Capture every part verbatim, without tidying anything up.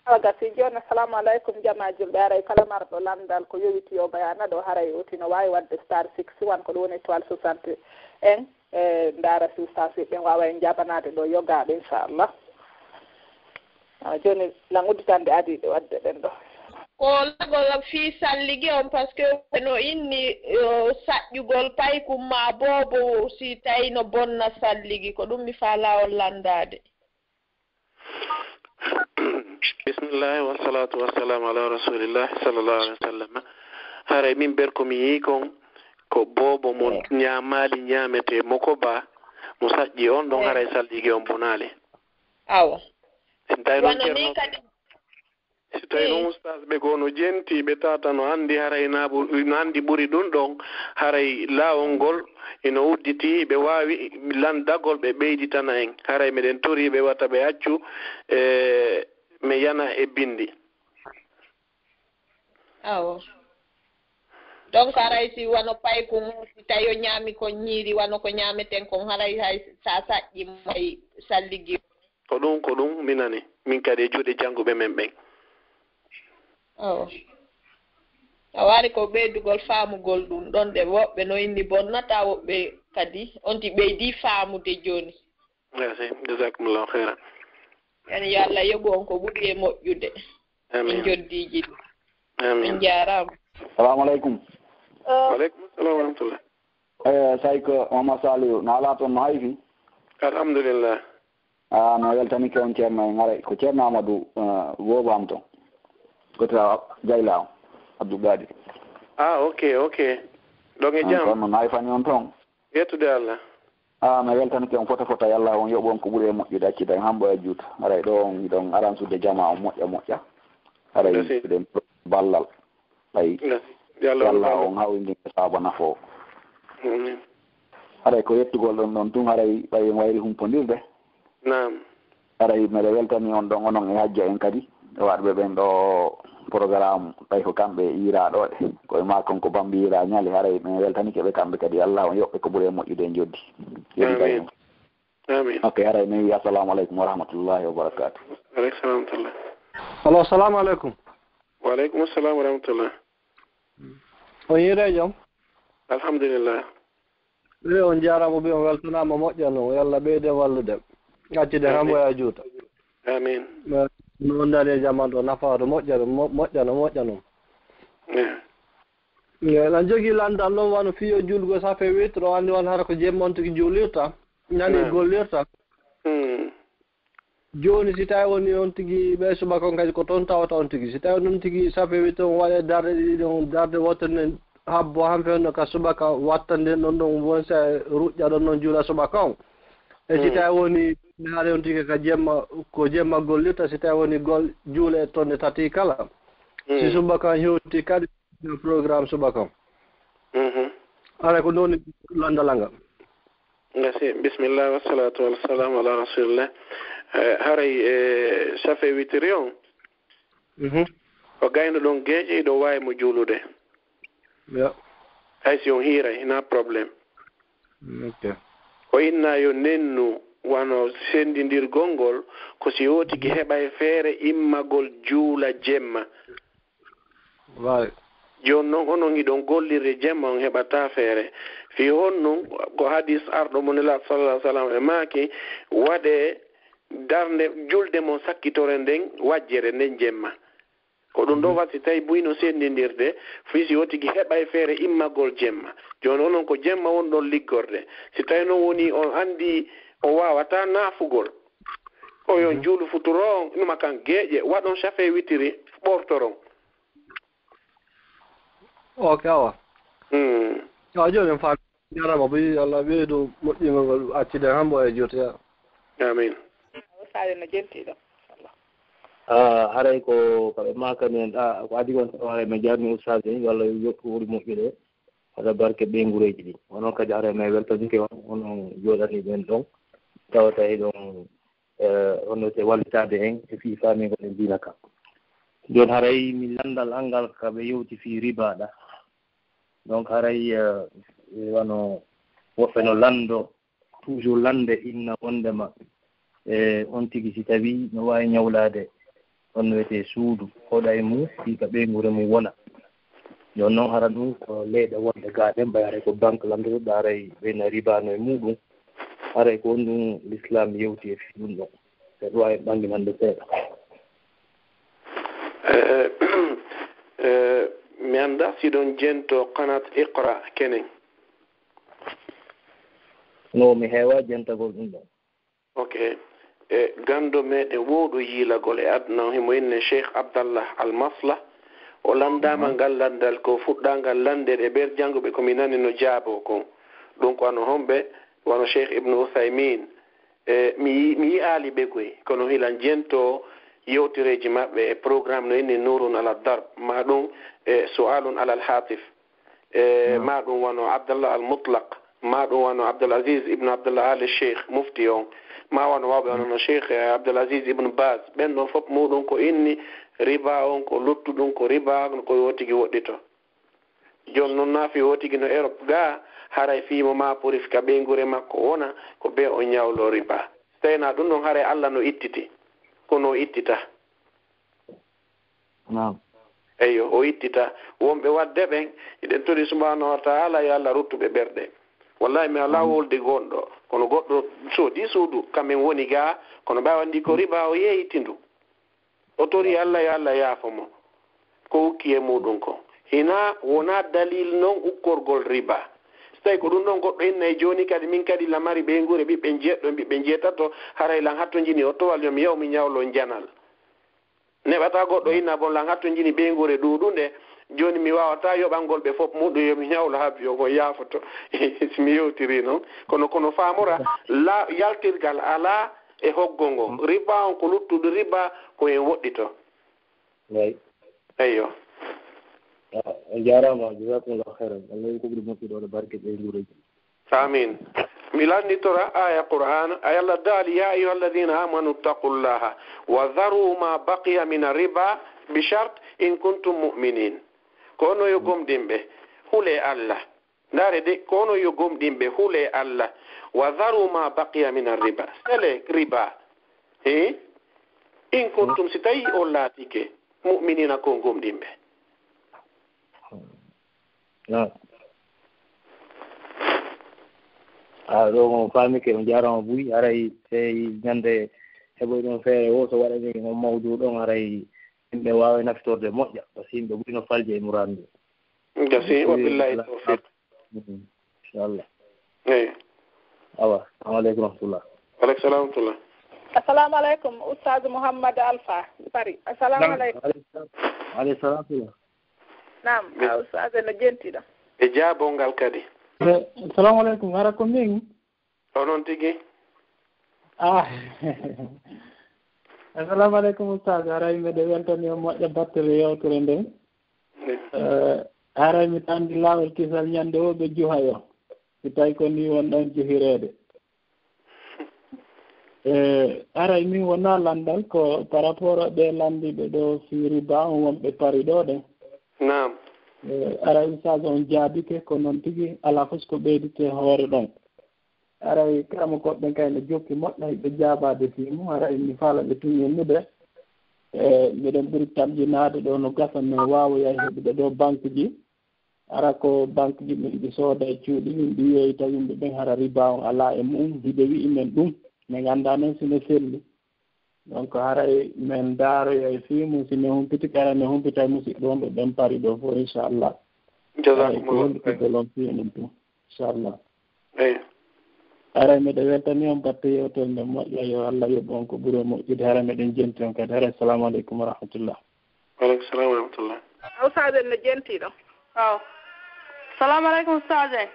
Awa gasi jooni, assalamu aleykum, jamaa julɓe. Haray kala marɗo lanndal ko yowiti yo ɓayaana ɗo, haray oti no waawi waɗde star six one, ko ɗum woni étoile soixante en. E ndaara si ustaas ɓen waawa en jaabanaade ɗo yogaaɓe, inchallah. Awa jooni, lan udditande adiiɓe waɗde ɓen ɗo. Ko lagol fii salligi on, parce que no inni, eh, saƴƴugol paykum maa boobo si tawi no bonna salligi, ko ɗum mi faalaa on lanndaade. Bismillahi, wassalatu wassalamu ala rasulillahi sallallahu alaihi wasallam. Haray min ɓer ko mi yii kon ko boobo mo ñaamaali ñaametee mo ko baa mo saƴƴi on ɗon, haray salligi on bonaali. Awa. Sin tawi noon wano ni kadi. Si tawi noon ustaas ɓe goo no jenti, ɓe tata no anndi haray na ɓu-, no anndi ɓuri ɗum ɗon, haray laawol ngol ino udditi, ɓe waawi lanndagol, ɓe ɓeyditana en. Haray meɗen torii ɓe wata ɓe accu, e, mi yana e binndi. Awo. Donc, haray si wano paykum, si tawi o ñaami kon ñiiri, wano ko ñaameten kon, haray hay sa saƴƴi mo hay salligi. Ko ɗum, ko ɗum mi nani, min kadi e juuɗe jannguɓe men ɓen. Awo. A waari ko ɓeydugol faamugol ɗum ɗon, de woɓɓe no inni bonnata, woɓɓe kadi on ti ɓeydi faamude jooni. Merci, jazakumullahu khairan. Yani yo Allah yoɓu on ko ɓuri e moƴƴude. Amin. En joddiiji ɗi. Amin. En jaaraama. Salamu aleykum. Wa aleykum salam wa rahmatullah. Eh, Sayko Mama Saliou, no alaa toon no hayfi? Alhamdulillah. Ah, no weltanike on ceerno en, haray ko ceerno Amadou, eh, Goobo am toon. Ko to Jayla on, Abdou Gadir. Ah, ok, ok. Ɗon e jam. Kono no hayfani on toon. Yettude Allah. Ah, mi weltanike on fota fota, yo Allah on yoɓu on ko ɓuri e moƴƴude, accida en hambo e juuta. Haray ɗo on hiɗon aransudde jamaa on moƴƴa moƴƴa. Haray hiɗen ballal. Ɓay yo Allah on hawrindin e saaba nafoowo. Amin. Haray ko yettugol ɗon ɗon tun, haray ɓay en wayri humpondirde. Naam. Haray meɗe weltani on ɗon, onon e hajja en kadi, e waɗɓe ɓen ɗo programme, ɓay ko kamɓe e iiraaɗo ɗe, ko e maa kon ko bambi iiraa ñali, haray mi weltanike ɓe kamɓe kadi, Allah on yoɓ ɓe ko ɓuri e moƴƴude e njoddi. Amin. Amin. Ok, haray mi wi assalamu aleykum wa rahmatullahi wa barakatuh. Aleykum salam wa rahmatullah. Alo, assalamu aleykum. Wa aleykum assalam wa rahmatullah. On yiirii e jam? Alhamdulillah. Ɓe on jaaraama, ɓe on weltanaama, moƴƴa noon, yo Allah ɓeyde wallude, accide hambo e juuta. Amin. No on daari e jaman ɗo, nafaade, moƴƴa, moƴƴa no, moƴƴa noon. Eey, lan jogii lanndal noon, wano fii yo juulgo safe witre, o anndi won hara ko jemma on tigi juulirta, ñande gollirta. Jooni, si tawii wonii on tigi ɓee subaka on kadi ko toon tawata on tigi. Si tawii noon tigi safe witre on waɗee darɗe ɗiɗi ɗon, darnde wootere nden habbo han fewndo ka subaka watta nden ɗon ɗon won sa ruƴƴa ɗon ɗon juula subaka on. E si tawii wonii haare on tigi ka jemma, ko jemma gollirta, si tawii wonii gol juule e tonne tati kala. Si subaka on hewti kadi, programme subaka on. Haray ko ɗon woni lanndal ngal. Merci. Bismillah, wassalatu wassalamu ala rasulillah. Eh, haray, eh, safe witiri on. Ko gayno ɗon geeƴe, hiɗo waawi mo juulude. Hay si on hiiray, hinaa problème. Ko inna yo nennu wano senndindirgol ngol, ko si o tigi heɓay feere immagol juula jemma. Jooni noon, onon hiɗon gollirde jemma, on heɓataa feere. Fii honɗun? Ko hadiis arɗo mo Nelaaɗo, sallallahu alaihi wasallam, e maaki, waɗee darnde julde mon sakkitore nden wajjere nden jemma. Ko ɗum ɗoo waɗi, si tawii buy no senndindirde, fii si o tigi heɓay feere immagol jemma. Jooni onon ko jemma wonɗon liggorde. Si tawii noon wonii on anndii o waawataa naafugol, ko yo on juulu futuro on, numa kan geeƴe, waɗon safe witiri, ɓortoron. Ok, awa. Hmm. Awa, jooni en faami. Jarama, bo yi Allah ɓeydu moƴƴingol ngol accide hambo e juuta. Amin. Saare no jentiɗo. Ah, haray ko kaɓe makani en ɗa, ko adi on tawa haray mi jarni ustaz en, yo Allah yoɓ ko ɓuri moƴƴude. Wata barke ɓeygureji ɗi. Onon kadi haray mi weltanike on, onon joɗani ɓen ɗon. Tawata eɗon, eh, on no wallitade en e fii faamingol en diina ka. Joni haray mi landal angal ka ɓe yewti fii riba ɗa. Donc haray, eh, wano woɓɓe no lando, toujours lande inna wondema, eh, on tigi si tawi no wawi ñawlade Ɗon no wiyetee suudu, hoɗa e mum, fii ka ɓeynguure mum wona. Jooni noon, hara ɗum ko leyɗe wonɗe gaa ɗen, ɓay haray ko banque lanndotooɗo, haray ɓeyna riba no e muɗum. Haray ko honɗum Lislaam yewti e fii ɗum ɗon? Seeɗa waawi ɓannginande seeɗa. Eh, eh, mi anndaa si ɗon jento qanat Iqra kenen. No, mi heewaa jentagol ɗum ɗon. Ok. E ganndo meɗen wowɗo yiilagol e aduna on, himo inne Cheikh Abdallah Al Maslah. O lanndaama ngal lanndal ko fuɗɗaangal lannde ɗe ɓeer jannguɓe ko mi nani no jaaboo kon. Ɗum ko wano homɓe, wano Cheikh Ibnu Uthaymin. E, mi yi-, mi yi'aali ɓe koy, kono hilan jento yewtereeji maɓɓe e programme no inni Nurun ala Darb, maa ɗum e Su'alun ala al Hatif. E, maa ɗum wano Abdallah Al Mutlaq, maa ɗum wano Abdul Aziz ibn Abdullah Al Sheikh, mufti on, maa wano wawɓe wano no Sheikh, eh, Abdul Aziz ibn Baz, ɓen ɗon fof muɗum ko inni riba on, ko luttuɗum ko riba, ko yo tigi woɗɗito. Jooni noon, naa fii o tigi no Europe gaa, haray fii mo maa puri ka ɓeynguure makko wona, ko bee o ñawloo riba. So tawii naa ɗum ɗon, haray Alla no ittiti, kono o ittita. Naam. Eyyo, o ittita. Wonɓe waɗde ɓen, hiɗen tori Subhaanahu wa Ta'aala, yo Alla ruttu ɓe ɓerɗe. Wallaahi, mi alaa wolde gonɗo, kono goɗɗo soodi suudu, kamen woni gaa, kono ɓay o anndi ko riba, o yeeyiti ndu. O tori Alla, yo Alla yaafo mo ko ukki e muɗum kon. Hinaa, wonaa dalil non ukkorgol riba. So tawii ko ɗum ɗon goɗɗo inna e jooni kadi, min kadi la mari ɓeynguure ɓiɓɓe njeeɗɗo, ɓiɓɓe njeetato, haray lan hattonjini o towal, yo mi yahu mi ñawlo njanal. Neɓataa goɗɗo inna bon lan hattonjini ɓeynguure ɗuuɗunde, jooni mi waawataa yoɓangol ɓe fof muɗum, yo mi ñawlo haa biyo ko yaafoto. Si mi yewtirii non. Kono, kono faamora, la, yaltirgal alaa e hoggo ngo. Riba on ko luttuɗo riba, ko en woɗɗito. Way. Eyyo. Ah, on jaaraama, jazakumullahu khairan. Allah yo ko ɓuri moƴƴude wala barke ɓeynguureeji. Amin. Mi lannitora aya Qur'an, ay Alla daali, "Ya ayyuha alladhina amanu ittaqullaha wa dharu ma baqiya min riba bi shart in kuntum mu'minin." Ko onon yo gomɗinɓe, hulee Alla. Ndaare de, ko onon yo gomɗinɓe, hulee Alla. "Wa dharu ma baqiya min riba." Sele riba. He? "In kuntum", si tawi on laatike, "mu'minina", ko on gomɗinɓe. No. A ɗo mo faamike, on jaaraama buy, haray sey ñande heɓoy ɗon feere wo, so waɗani on mawdu ɗon, haray yimɓe waawa naftorde moƴƴa, parce que yimɓe buy no falje e muraadu ndu. Gasi, wa billahi tawfiq. Mm, inchallah. Eyi. Awa, assalamu aleykum wa rahmatullah. Aleykum salam wa rahmatullah. Assalamu aleykum, Oustaz Mouhammad Alpha, Paris. Assalamu aleykum. Aleykum salam. Aleykum salam wa rahmatullah. Naam, a Oustaz no jentiɗo. E jaabongal kadi. Eh, assalamu aleykum, hara ko min? Onon tigi. Ah. Assalamu aleykum, Oustaz. Haray mbeɗa weltani on moƴƴa battere yewtere nden. Eh, haray mi tandi laawol kisal ñande o ɓe juha yo. Si tawi ko ni won ɗon juhireede. Eh, haray min wona landal ko par rapport ɓe landiɓe ɗo fi riba on wonɓe Paris ɗo ɗen. Naam. Eh, haray Oustaz on jaabike ko noon tigi, ala fof ko ɓeydite hoore ɗon. Haray karamokooɓe ɓen kay no jokki moƴƴa, hiɓe jaabaade fii mum, haray mi faala ɓe tun yennude. E, miɗen ɓuri tamƴinaade ɗo no gasa, min waawoyay heɓude ɗo banque ji. Hara ko banque ji min ɗi sooda e cuuɗi, min ɗi yeeyta yimɓe ɓen, hara riba on alaa e mu'un. Hiɓe wi'i men ɗum, min anndaa noon si no selli. Donc, haray min ndaaroya e fii mum, si min humpitike, haray min humpita e musiɓɓe wonɓe ɓen Paris ɗo fof, inchallah. Haray ko Jazakumullahu hollitirgol on fii mum tun, inchallah. Eyi. Haray miɗo weltani on batte yewtere nden moƴƴa, yo Allah yoɓ on ko ɓuri moƴƴude. Haray miɗen jenti on kadi. Haray, assalamu aleykum wa rahmatullah. Waleykum salam wa rahmatullah. Oustaz en no jenti ɗo. Aw. Salamu aleykum, Oustaz en.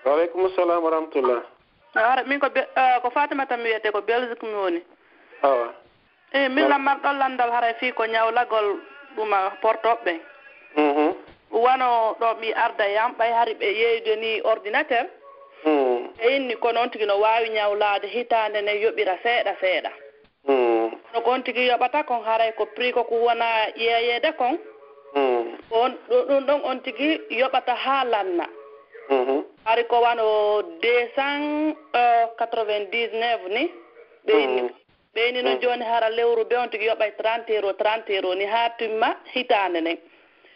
Waleykum salam wa rahmatullah. Haray min ko Be-, eh, ko Fatimata mi wiyete, ko Belgique mi woni. Awa. Eyi, min lammarɗo lanndal haray fii ko ñawlagol ɗuma portoɓe ɓen. Mhm. Wano ɗo mi arda yam, ɓay hari ɓe yeeyude ni ordinateur. Mm. Ɓe inni ko noon tigi no waawi ñawlaade hitaande nden yoɓira seeɗa seeɗa. Mm. Kono ko on tigi yoɓata kon haray ko prix ko ko wona yeeyeede kon. Mm. Ko on, ɗum, ɗum ɗon on tigi yoɓata haa lanna. Mhm. Hari ko wano deux cent quatre-vingt-dix-neuf ni ɓe inni. Mm. Ɓeyni noon jooni hara lewru bee on tigi yoɓay trente euro, trente euro ni haa timma hitaande nden.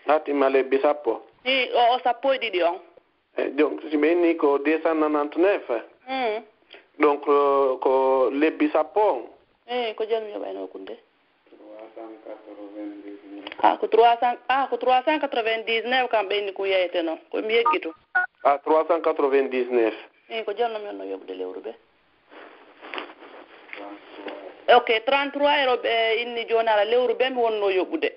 Haa timma lebbi sappo. Hi, o, o sappo e ɗiɗi on. Eh, donc, si ɓe inni ko deux cent nonante-neuf, mm, donc, euh, ko lebbi sappo on. Eh, ko jami yoɓayno kunde? Ah, ko trois cents, ah, ko trois cent quatre-vingt-dix-neuf kam ɓe inni kun yeyete noon. Ko mi yeggitu. Ah, trois cent quatre-vingt-dix-neuf. Eh, ko janno mi onno yoɓude lewru ɓe. Ok, trente-trois euro ɓe inni jooni hara lewru ɓe mi wonno yoɓude.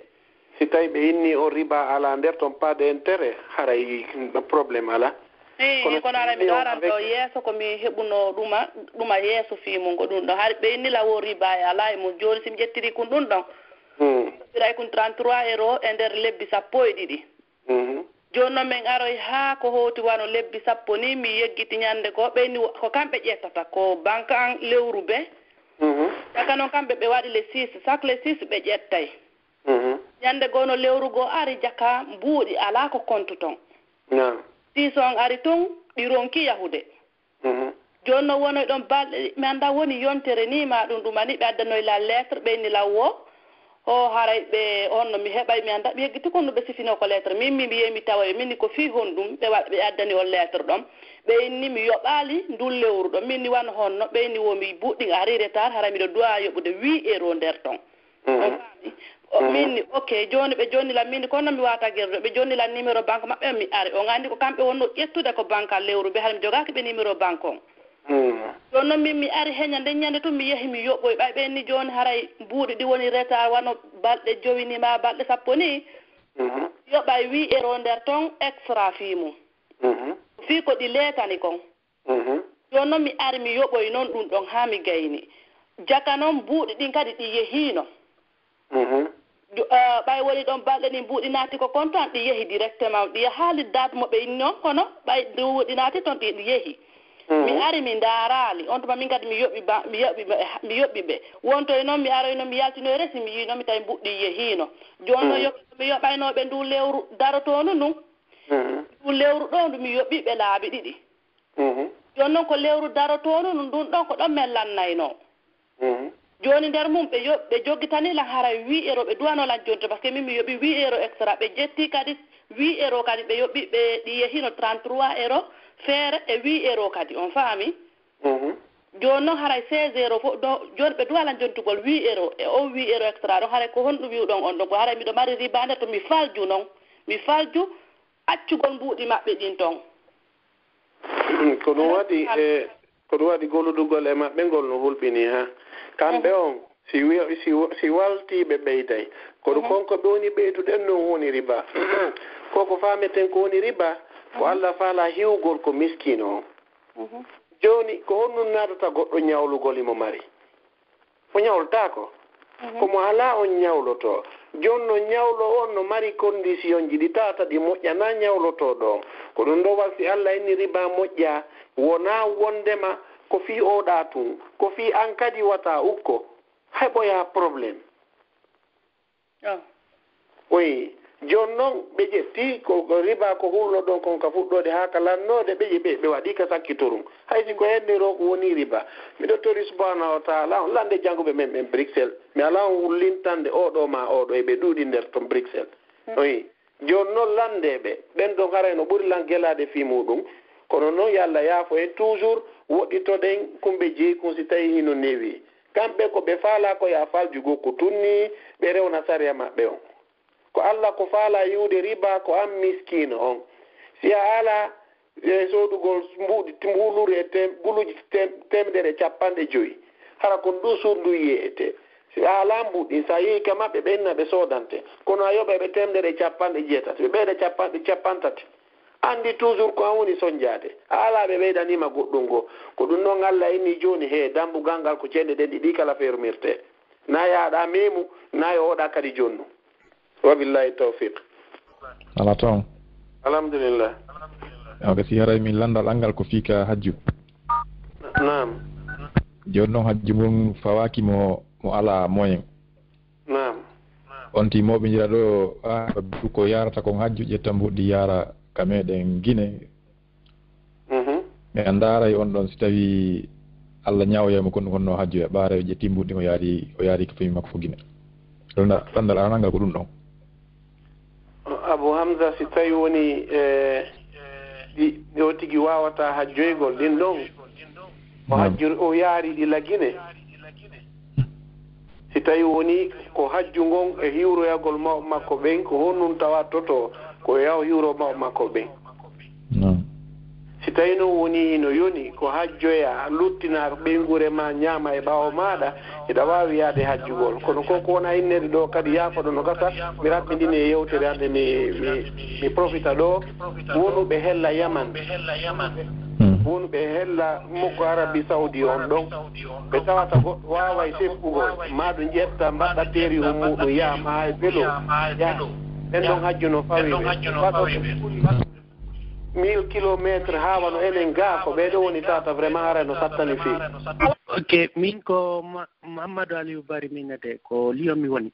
Si tawi ɓe inni o riba ala nder ton, pas de intérêt, haray problème ala. Hi, kono kono ara miɗo aran ɗo yeeso ko mi heɓuno ɗuma, ɗuma yeeso fii mum ko ɗum ɗon. Hari ɓe inni la wo riba e ala e mum. Jooni si mi ƴettiri kun ɗum ɗon. Hmm. Ɓiray kun trente-trois euro e nder lebbi sappo e ɗiɗi. Mhm. Jooni noon min aroy haa ko hooti wano lebbi sappo ni, mi yeggiti ñande ko ɓe inni wo-, ko kamɓe ƴettata, ko banque an lewru be. Mhm. Caka noon kamɓe ɓe waɗi le six, chaque le six ɓe ƴettay. Mhm. Ñande goo no lewru goo ari, jaka mbuuɗi alaa ko kontu ton. Naam. Six on ari tun, ɗi ronki yahude. Mhm. Jooni no wonoy ɗon balɗe ɗiɗi, mi anndaa woni yontere ni ma ɗum ɗuma ni, ɓe addanoy la lettre, ɓe inni law wo, o haray ɓe, on no mi heɓay, mi anndaa, mi yeggiti kon no ɓe sifino ko lettre. Min, mi, mi yehi mi tawa yo, min ni ko fii honɗum ɓe wa-, ɓe addani on lettre ɗon. Ɓe inni mi yoɓaali ndun lewru ɗon. Min ni wano honno, ɓe inni wo mi buɗɗi ari retard, haray miɗo duwa yoɓude huit euro nder ton. Mhm. On faami? O, mhm, min ni, ok, jooni ɓe jonni lan, min ni, kono mi waata gerɗo, ɓe jonni lan numéro banque maɓɓe, mi ari. On anndi ko kamɓe wonno ƴettude ko banque lewru ɓe, hara mi jogaaki ɓe numéro banque on. Mhm. Jooni noon min mi ari heña nden ñande tun mi yehi mi yoɓoy. Ɓay ɓen ni jooni haray mbuuɗi ɗi woni retard wano balɗe jowi ni ma balɗe sappo ni. Mhm. Yoɓay huit euro nder ton extra fii mum. Mhm. Fii ko ɗi leetani kon. Mhm. Jooni noon mi ari mi yoɓoy noon ɗum ɗon haa mi gayni. Jaka noon mbuuɗi ɗin kadi ɗi yehiino. Mhm. Jo-, eh, ɓay woni ɗon balɗe ɗin mbuuɗi naati ko kontaan ɗi yehi directement. Ɗi yahaali date mo ɓe inni on, kono ɓay ndu mbuuɗi naati ton ɗi, ɗi yehi. Mhm. Mi ari mi ndaaraali. On tuma min kadi mi yoɓi ba-, mi yoɓi ɓe, mi yoɓi ɓe. Wontoy noon mi aroy noon mi yaltinoy resi mi yiino mi tawi mbuuɗi yehiino. Jooni noon mhm, yoɓ-, mi yoɓaynoo ɓe ndu lewru darotoondu ndun. Mhm. Ndu lewru ɗoo ndu mi yoɓi ɓe laabi ɗiɗi. Mhm. Jooni noon ko lewru darotoondu ndun, ndun ɗon ko ɗon men lannaynoo. Mhm. Jooni nder mum ɓe yo-, ɓe joggitani lan haray huit euro, ɓe duwano lan jonte, parce que min mi yoɓi huit euro extra, ɓe ƴetti kadi huit euro kadi ɓe yoɓi, ɓe ɗi yehino trente-trois euro feere e huit euro kadi, on faami? Mhm. Jooni noon haray seize euro fof, do-, jooni ɓe duwa lan jontugol huit euro e o huit euro extra ɗon, haray ko honɗum wi'uɗon on ɗon? Ko haray miɗo mari riba nder to mi falju noon, mi falju accugol mbuuɗi maɓɓe ɗin ton. Ko ɗum waɗi e, ko ɗum waɗi golludugol e maɓɓe ngol no hulɓinii, ha. Kamɓe on, si wi-, si wa-, si waltii ɓe ɓeyday. Ko ɗum kon ko ɓe woni ɓeydude, non woni riba. Ko ko faameten ko woni riba, ko Allah faala hiwgol ko miskiino on. Mhm. Jooni, ko honɗum naadata goɗɗo ñawlugol imo mari? O ñawltaako. Mhm. Ko mo alaa on ñawlotoo. Jooni no ñawlo on no mari kondisiyonji ɗi tawata ɗi moƴƴanaa ñawlotooɗo on. Ko ɗum ɗoo waɗi si Allah inni riba moƴƴaa, wonaa wonndema ko fii oɗa tun, ko fii an kadi wata ukko, heɓoya problème. Oh. Oui. Jooni noon, ɓe ƴetti ko, ko riba ko hulno ɗon kon ka fuɗɗoode haa ka lannoode, ɓe ƴe-, ɓe, ɓe waɗi ka sakkitorun. Hay si ko henniroo ko woni riba. Miɗo tori subhanahu wa taala on lande jannguɓe men ɓen Bruxelles. Mi alaa on wullintande oo ɗoo maa oo ɗoo, e ɓe ɗuuɗi nder ton Bruxelles. Mm. Oui. Jooni noon, landeeɓe ɓen ɗon haray no ɓuri lan gelaade fii muuɗum. Kono noon, yo Allah yaafo en toujours, woɗɗitoɗen kumɓe jeyi kun si tawii hino neewi. Kamɓe ko ɓe faalaa ko yo a falju goo ko tunni, ɓe rewna sariya maɓɓe on. Ko Allah ko faalaa yi'ude riba ko an miskiino on. Si a alaa e soodugol mbuuɗi, mbuuluri e tem-, buluuji tem-, teemedere e cappanɗe jowi, hara kon ɗum suudu ndun yeeyete. Si a alaa mbuuɗi, si a yehi ka maɓɓe, ɓe inna ɓe soodante. Kono a yoɓay ɓe teemedere e cappanɗe jeetati, ɓe ɓeyda cappanɗe, cappanɗe tati. Anndi toujours ko an woni sonjaade. A alaa ɓe ɓeydanii ma goɗɗum goo. Ko ɗum noon Allah inni jooni, he, dambugal ngal ko ceeɗe ɗen ɗiɗi kala fermirte. Na yaaɗa meemu, na yo oɗa kadi jonnu. Wa billahi tawfiq. Ala toon. Alhamdulillah. Awa, si haray min lanndal anngal ko fii ka hajju. Naam. Jooni noon hajju ngun fawaaki mo, mo alaa moyen. Naam. On tii mooɓindira ɗo, ah, ko yarata kon hajju, ƴetta mbuuɗi yaara ka meɗen Gine. Mhm. Mi anndaa haray on ɗon si tawii Allah ñaawoyay mo kon, kon no hajjoya, ɓaara o ƴetti mbuuɗi ɗin, o yaari, o yaari ko famille makko fof Gine. Randa-, randal aranal ngal ko ɗum ɗon. Abu Hamza, si tawi woni, e, ɗi, ɗi o tigi waawata hajjoygol ɗin ɗon, o Naam. hajjori, o yaari ɗi la Gine. Si tawi woni ko hajju ngon e hiwroyagol mawɓe makko ɓen, ko honɗum tawa toto ko yaw hiwro mawɓe makko ɓen? Naam. Si tawi noon woni hino yoni ko hajjoya, luttina ɓeynguure ma, ñaama e ɓaawo maaɗa, hiɗa waawi yaade hajjugol. Kono ko, ko wona innede ɗo kadi, yaafo ɗo no gasa, mi raɓɓindini e yewtere hannde, mi, mi, mi profita ɗo. Wonuɓe hella Yaman, Hmm. wonuɓe hella mokko Arabi Saudi on ɗon, ɓe tawata goɗɗo waaway seppugol, maa ɗum ƴetta mbaɗɗa teeri on muɗum, yaama haa e velo, yaha. Ɓen ɗon hajju no fawi ɓe. Waɗo ɓe ɓuri mille kilomètres haa wano enen gaa, ko ɓee ɗoo woni tawata vraiment haray no sattani fii. Ok, min ko Ma-, Mamadou Aliou Bari min de, ko Lyon mi woni.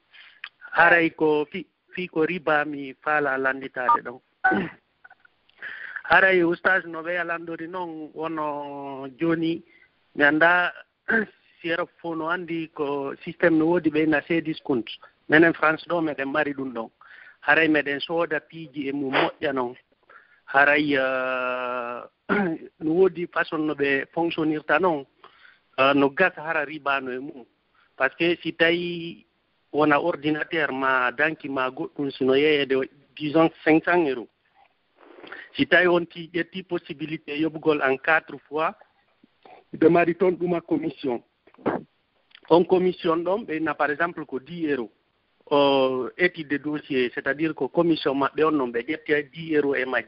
Haray ko fi-, fii ko riba mi faala lannditaade ɗon. Haray Oustaz no ɓeya lanndori non, wono jooni mi anndaa si Europe fof no anndi ko système no woodi ɓe na cédiscount. Menen France ɗo meɗen mari ɗum ɗon. Haray meɗen sooda piiji e mum moƴƴa non. Haray, eh, no woodi façon no ɓe fonctionnirta non, eh, no gasa hara riba no e mum. Parce que si tawi wona ordinateur ma danki ma goɗɗum, si no yeeyede, disons, cinq cents euros. Si tawi on ti ƴetti possibilité yoɓugol en quatre fois, ɓe mari toon ɗuma commission. On commission ɗon ɓe na, par exemple, ko dix euros. O étude de dossier, c'est-à-dire ko commission maɓɓe on non ɓe ƴetti dix euros e majji.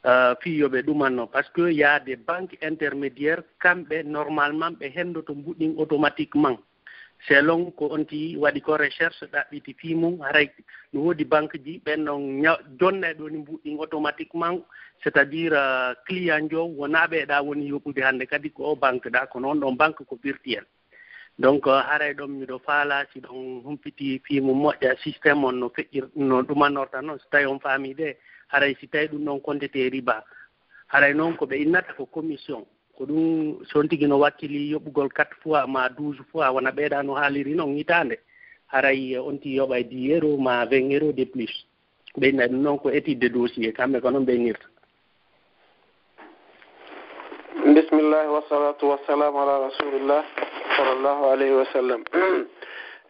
Euh, fii yo ɓe ɗumanno, parce que y a des banques intermédiaires, kamɓe normalement ɓe hendoto mbuɗin automatiquement. Selon ko on ti waɗi ko recherche ɗaɓɓiti fii mum, haray no woodi banque ji ɓen non ña-, jonna e ɗo ni mbuɗin automatiquement, c'est-à-dire, euh, client jo wona ɓe ɗa woni yoɓude hannde kadi ko o banque ɗa, kono on ɗon banque ko virtuel. Donc, euh, haray ɗon miɗo faala si ɗon humpiti fii mum moƴƴa système on no feƴƴir-, no ɗumanorta non, si tawi on faami de, haray si tawi ɗum ɗon compte te riba. Haray noon ko ɓe innata ko commission. Ko ɗum, so on tigi no wakkili yoɓugol quatre fois ma douze fois, wona ɓeeɗa no haaliri noon hitaande, haray on ti yoɓay dix euros ma vingt euros de plus. Ɓe inna ɗum noon ko étude de dossier, kamɓe ko noon ɓe innirta. Bismillah, wassalatu wassalamu ala rasulillah, sallallahu alayhi wa sallam.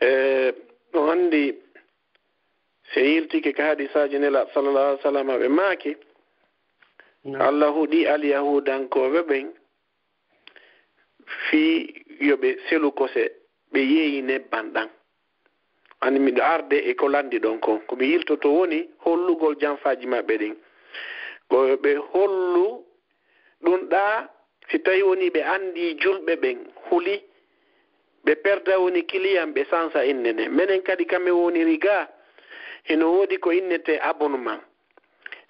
Eh, on anndi, si en yiltike ka hadisaaji Nelaaɗo sallallahu alaihi wasallam, ɓe maaki, Naam. Allah huɗi alyahuudankooɓe ɓen fii yo ɓe selu kose, ɓe yeeyi nebban ɗan. Ani miɗo arde e ko lanndi ɗon kon. Ko mi yiltoto woni hollugol janfaaji maɓɓe ɗin. Ko yo ɓe hollu ɗun ɗaa, si tawi woni ɓe anndi julɓe ɓen huli, ɓe perda woni kiliyan, ɓe sansa innde nden. Menen kadi, ka men woniri gaa, hino woodi ko innetee abonnement.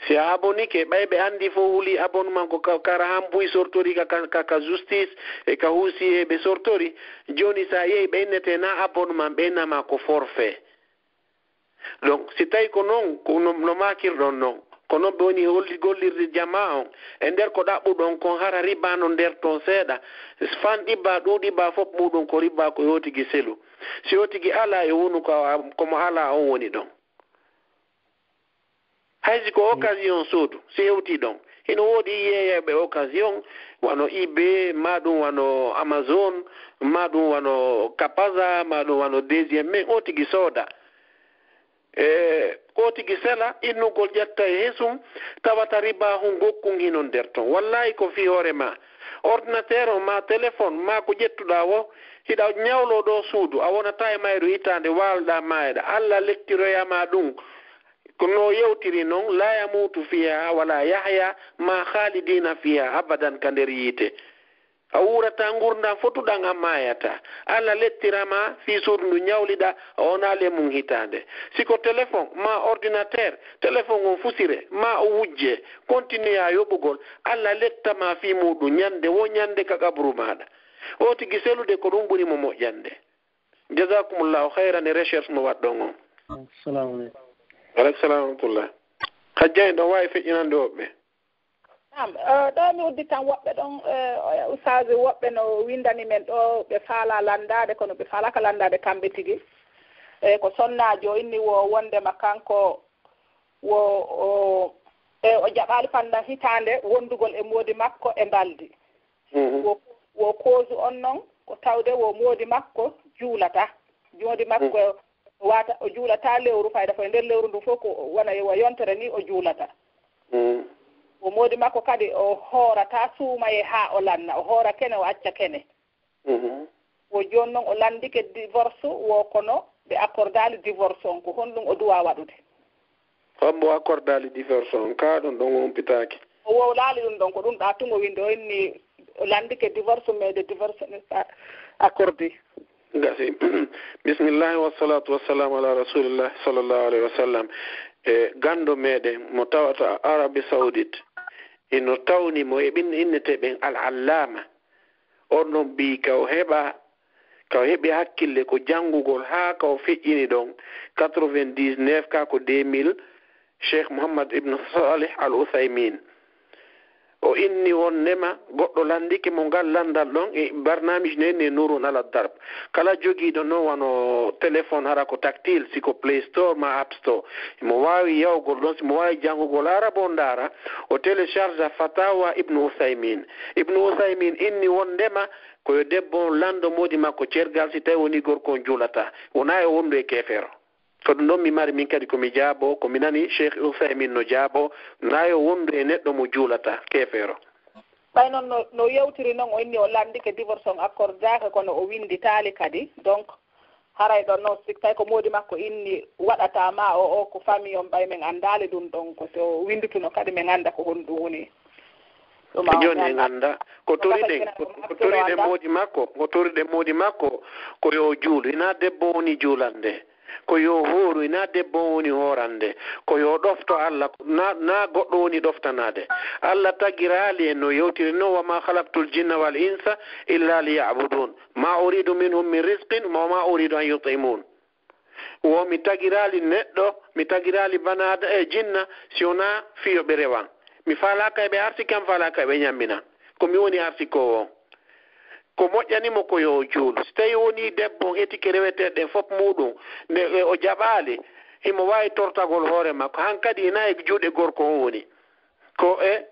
Si a abonike, ɓay ɓe anndi fof huli abonnement ko ka, ka rahambuy sortori ka, ka, ka, ka justice e ka huusi e ɓe sortori. Jooni, si a yehi, ɓe innetee na abonnement, ɓe inna ma ko forfait. Donc, si tawi ko noon, ko no, no maakirɗon noon, ko noon ɓe woni holli gollirde jamaa on. E nder ko ɗaɓɓuɗon kon, hara riba no nder toon seeɗa. Fan ɗibba, ɗuu ɗibba, fof muuɗum ko riba, ko yo tigi selu. Si yo tigi alaa e wonu ko, ko mo alaa on woni ɗon. Hay si ko occasion soodu, si hewtii ɗon. Hino woodi yeeyayɓe occasion, wano eBay, maa ɗum wano Amazon, maa ɗum wano Kapaza, maa ɗum wano Deuxième Main, o tigi sooda. E, ko tigi sela, innugol ƴetta e hesum, tawata riba hun gokkun hinon nder ton. Wallahi ko fii hoore ma. Ordinateur on ma téléphone ma ko ƴettuɗaa wo, hiɗa ñawloo ɗoo suudu, a wonataa e mayru hitaande, waalɗaa maayeɗaa. Allah lettiroyaa ma ɗum. Ko no yewtiri non, la yamuutu fiha wala yahya, ma khalidina fiha abadan, ka nder yiite. A wuurataa ngurndan fotuɗan, a maayataa. Allah lettira ma fii suudu ndu ñawliɗaa, a wonaa le mum hitaande. Si ko téléphone ma ordinateur, téléphone on fusire, ma o wujje, continue a yoɓugol, Allah letta ma fii muuɗum ñande wo ñande ka qabru maaɗa. O tigi selude ko ɗum ɓuri mo moƴƴande. Jazakumullahu khairan e recherche mo waɗɗon on. Assalamu alaikum. Wa alaikum salam wa rahmatullah. Hajja en ɗon waawi feƴƴinande woɓɓe. Naam, eh, ɗo mi udditan woɓɓe ɗon, eh, ustaas, woɓɓe no winndani men ɗo, ɓe faalaa lanndaade, kono ɓe faalaaka lanndaade kamɓe tigi. Eh, ko sonnaajo inni wo wonndema kanko wo, o, e o jaɓaali pandan hitaande wonndugol e moodi makko e mbaldi. Mhm. Wo, wo koosu on noon, ko tawde wo moodi makko juulata. Moodi makko Mhm. waata, o juulata lewru, fayda ko e nder lewru ndu fof ko wona yo yontere ni o juulata. Mhm. Wo moodi makko kadi o hoorata suumaye haa o lanna, o hoora kene, o acca kene. Mhm. Wo jooni noon o lanndike divorce, wo kono ɓe accordaali divorce on, ko honɗum o duwa waɗude? Hombo accordaali divorce on? Kaa ɗum ɗon o humpitaaki. O wowlaali ɗum ɗon, ko ɗum ɗa tun o winndi, o inni o lanndike divorce, mais de divorce n'est pas accordé. Gasi. Bismillahi wassalatu wassalamu ala rasulillah sallallahu alaihi wasallam. E ganndo meɗen mo tawata Arabie Saoudite, ino tawni mo e ɓin innete ɓen Al-Allama. On ɗon ɓii ka o heɓa, ka o heɓi hakkille ko janngugol haa ka o feƴƴini ɗon quatre-vingt-dix-neuf ka ko deux mille, Cheikh Mouhammad Ibn Saleh Al Uthaymin. O inni wonndema goɗɗo lanndike mo ngal lanndal ɗon e barnaamij no inni Nurun Ala Darb. Kala jogiiɗo noon wano téléphone, hara ko tactile, si ko Play Store ma App Store, himo waawi yahugol ɗon, si mo waawi janngugol Arab o ndaara, o télécharge Fatawa Ibn Uthaymin. Ibn Uthaymin inni wonndema ko yo debbo on lanndo moodi makko cergal si tawi woni gorko on juulata, wonaa yo wonndu e keefeero. Ko ɗum ɗon mi mari min kadi ko mi jaabo, ko mi nani Cheikh Uthaymin no jaabo, naa yo wonndu e neɗɗo mo juulata, keefeero. Ɓay noon no, no yewtiri noon, o inni o lanndike divorce on accordaaka, kono o winnditaali kadi. Donc, haray ɗon noon, si tawi ko moodi makko inni waɗata ma o, o ko famille on, ɓay min anndaali ɗum ɗon, ko so winndutuno kadi min annda ko honɗum woni. Ɗum a Jooni en annda. Ko toriɗen, ko, ko toriɗen moodi makko, ko toriɗen moodi makko, ko yo o juulu. Hinaa debbo woni juulande. Ko yo hooru, hinaa debbo woni hoorande. Ko yo ɗofto Allah, ko naa, naa goɗɗo woni ɗoftanaade. Allah tagiraali en no yewtiri no, "Wa ma khalaqtul jinna wal insa illa liya'budun. Ma uridu minhum min rizqin, wa ma uridu an yut'imun." Wo mi tagiraali neɗɗo, mi tagiraali banaada e jinna, si wonaa fii yo ɓe rewan. Mi faalaaka e ɓe arsike am, faalaaka e ɓe ñamminan. Ko mi woni arsikoowo on. Ko moƴƴani mo ko yo o juulu. Si tawi wonii debbo on etike reweteeɗe ɗen fof muuɗum, nde e o jaɓaali, himo waawi tortagol hoore makko. Hankadi hinaa e juuɗe gorko on woni. Ko e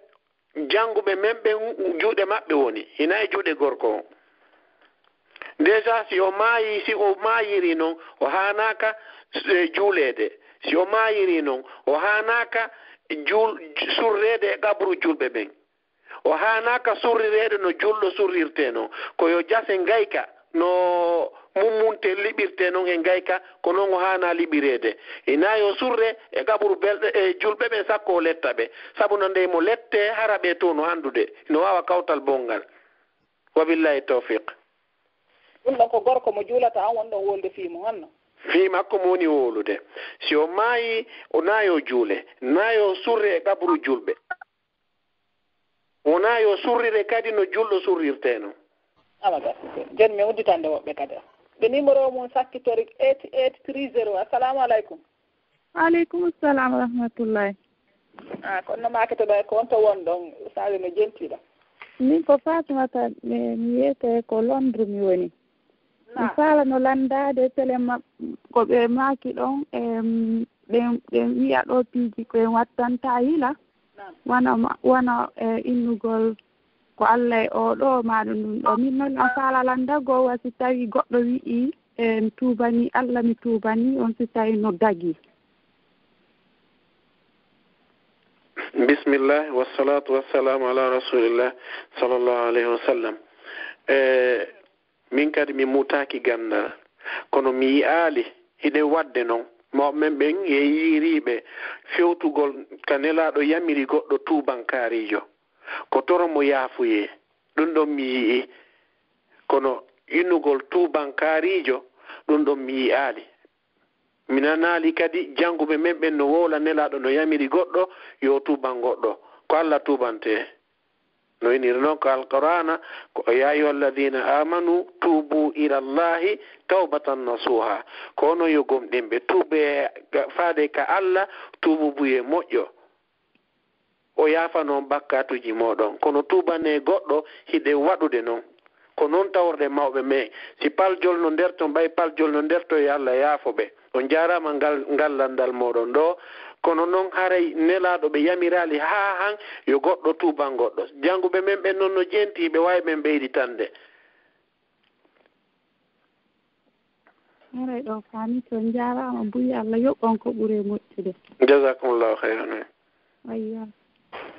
jannguɓe men ɓen juuɗe maɓɓe woni. Hinaa e juuɗe gorko on. Déjà, si o maayi, si o maayiri non, o haanaaka, eh, juuleede. Si o maayiri non, o haanaaka juul-, surreede e qabru juulɓe ɓen. O haanaaka surrireede no juulɗo surrirtee non. Ko yo jase ngayka, no mummunte liɓirtee non e ngayka, ko non o haanaa liɓireede. Hinaa yo surre e qabru belɗe, e juulɓe ɓen, sakko o letta ɓe. Sabu no ndey mo lettee, hara ɓe to no anndude, no waawa kawtal bonngal. Wa billahi tawfiq. Ɗum ɗon ko gorko mo juulata on woni ɗon wowlude fii mum, honno? Fii makko mo woni wowlude. Si o maayi, o naa yo juule, naa yo surre e qabru juulɓe. Wonaa yo surrire kadi no juulɗo surrirtee non. Awa gasi. Jooni mi udditande woɓɓe kadi. Ɓe numéro mum sakkitori eight eight three zero. Assalamu aleykum. Waaleykum salam wa rahmatullahi. Ah, kono no maakete ɗo e ko on to won ɗon, ustaaze no jentiɗo. Min ko Fatimata, mi, mi wiyete ko Londres mi woni. Mi Naam. Faala no lanndaade tele ma-, ko ɓe maaki ɗon, em, ɓen, ɓen wiya ɗo piiji ko en wattanta yila. Naam. Wano ma-, wano, eh, innugol ko Allah e oo ɗoo, maa ɗum ɗum ɗoo. Min noon, a faala lanndagol, wa si tawii goɗɗo wi'ii, "Eh, mi tuubanii Allah, mi tuubanii on," si tawii no dagii. Bismillah, wassalatu wassalamu ala rasulillah, sallallahu alayhi wa sallam. Eh, min kadi mi mutaaki ganndal, kono mi yi'aali hiɗen waɗde noon. Mawɓe men ɓen e yiiriiɓe fewtugol ka Nelaaɗo yamiri goɗɗo tuubankaariijo, ko toro mo yaafuyee. Ɗum ɗon mi yi'i, kono innugol tuubankaariijo, ɗum ɗon mi yi'aali. Mi nanaali kadi jannguɓe men ɓen no wowla Nelaaɗo no yamiri goɗɗo yo tuuban goɗɗo. Ko Allah tuubantee. No iniri noon ko Alqur'aana, ko, "Ya ayyuha alladhina amanu tuubu ila Allahi tawbatan nasuha." Ko onon yo gomɗinɓe, tuubee ga-, faade ka Allah, tuubu buye moƴƴo. o yaafano on bakkaatuuji mooɗon. Kono tuubanee goɗɗo, hiɗen waɗude non. Ko non tawruɗen mawɓe men. Si paljol no nder ton, ɓay paljol no nder ton, yo Alla yaafo ɓe. On jaaraama ngal, ngal lanndal mooɗon ɗoo. Kono non haray Nelaaɗo ɓe yamiraali haa han yo goɗɗo tuuban goɗɗo. Jannguɓe men ɓen non no jenti, hiɓe waawi men ɓeyditande. Haray ɗoo faami, to on jaaraama buy, Alla yoɓ on ko ɓuri moƴƴude. Jazakumullahu khairan. Ayya.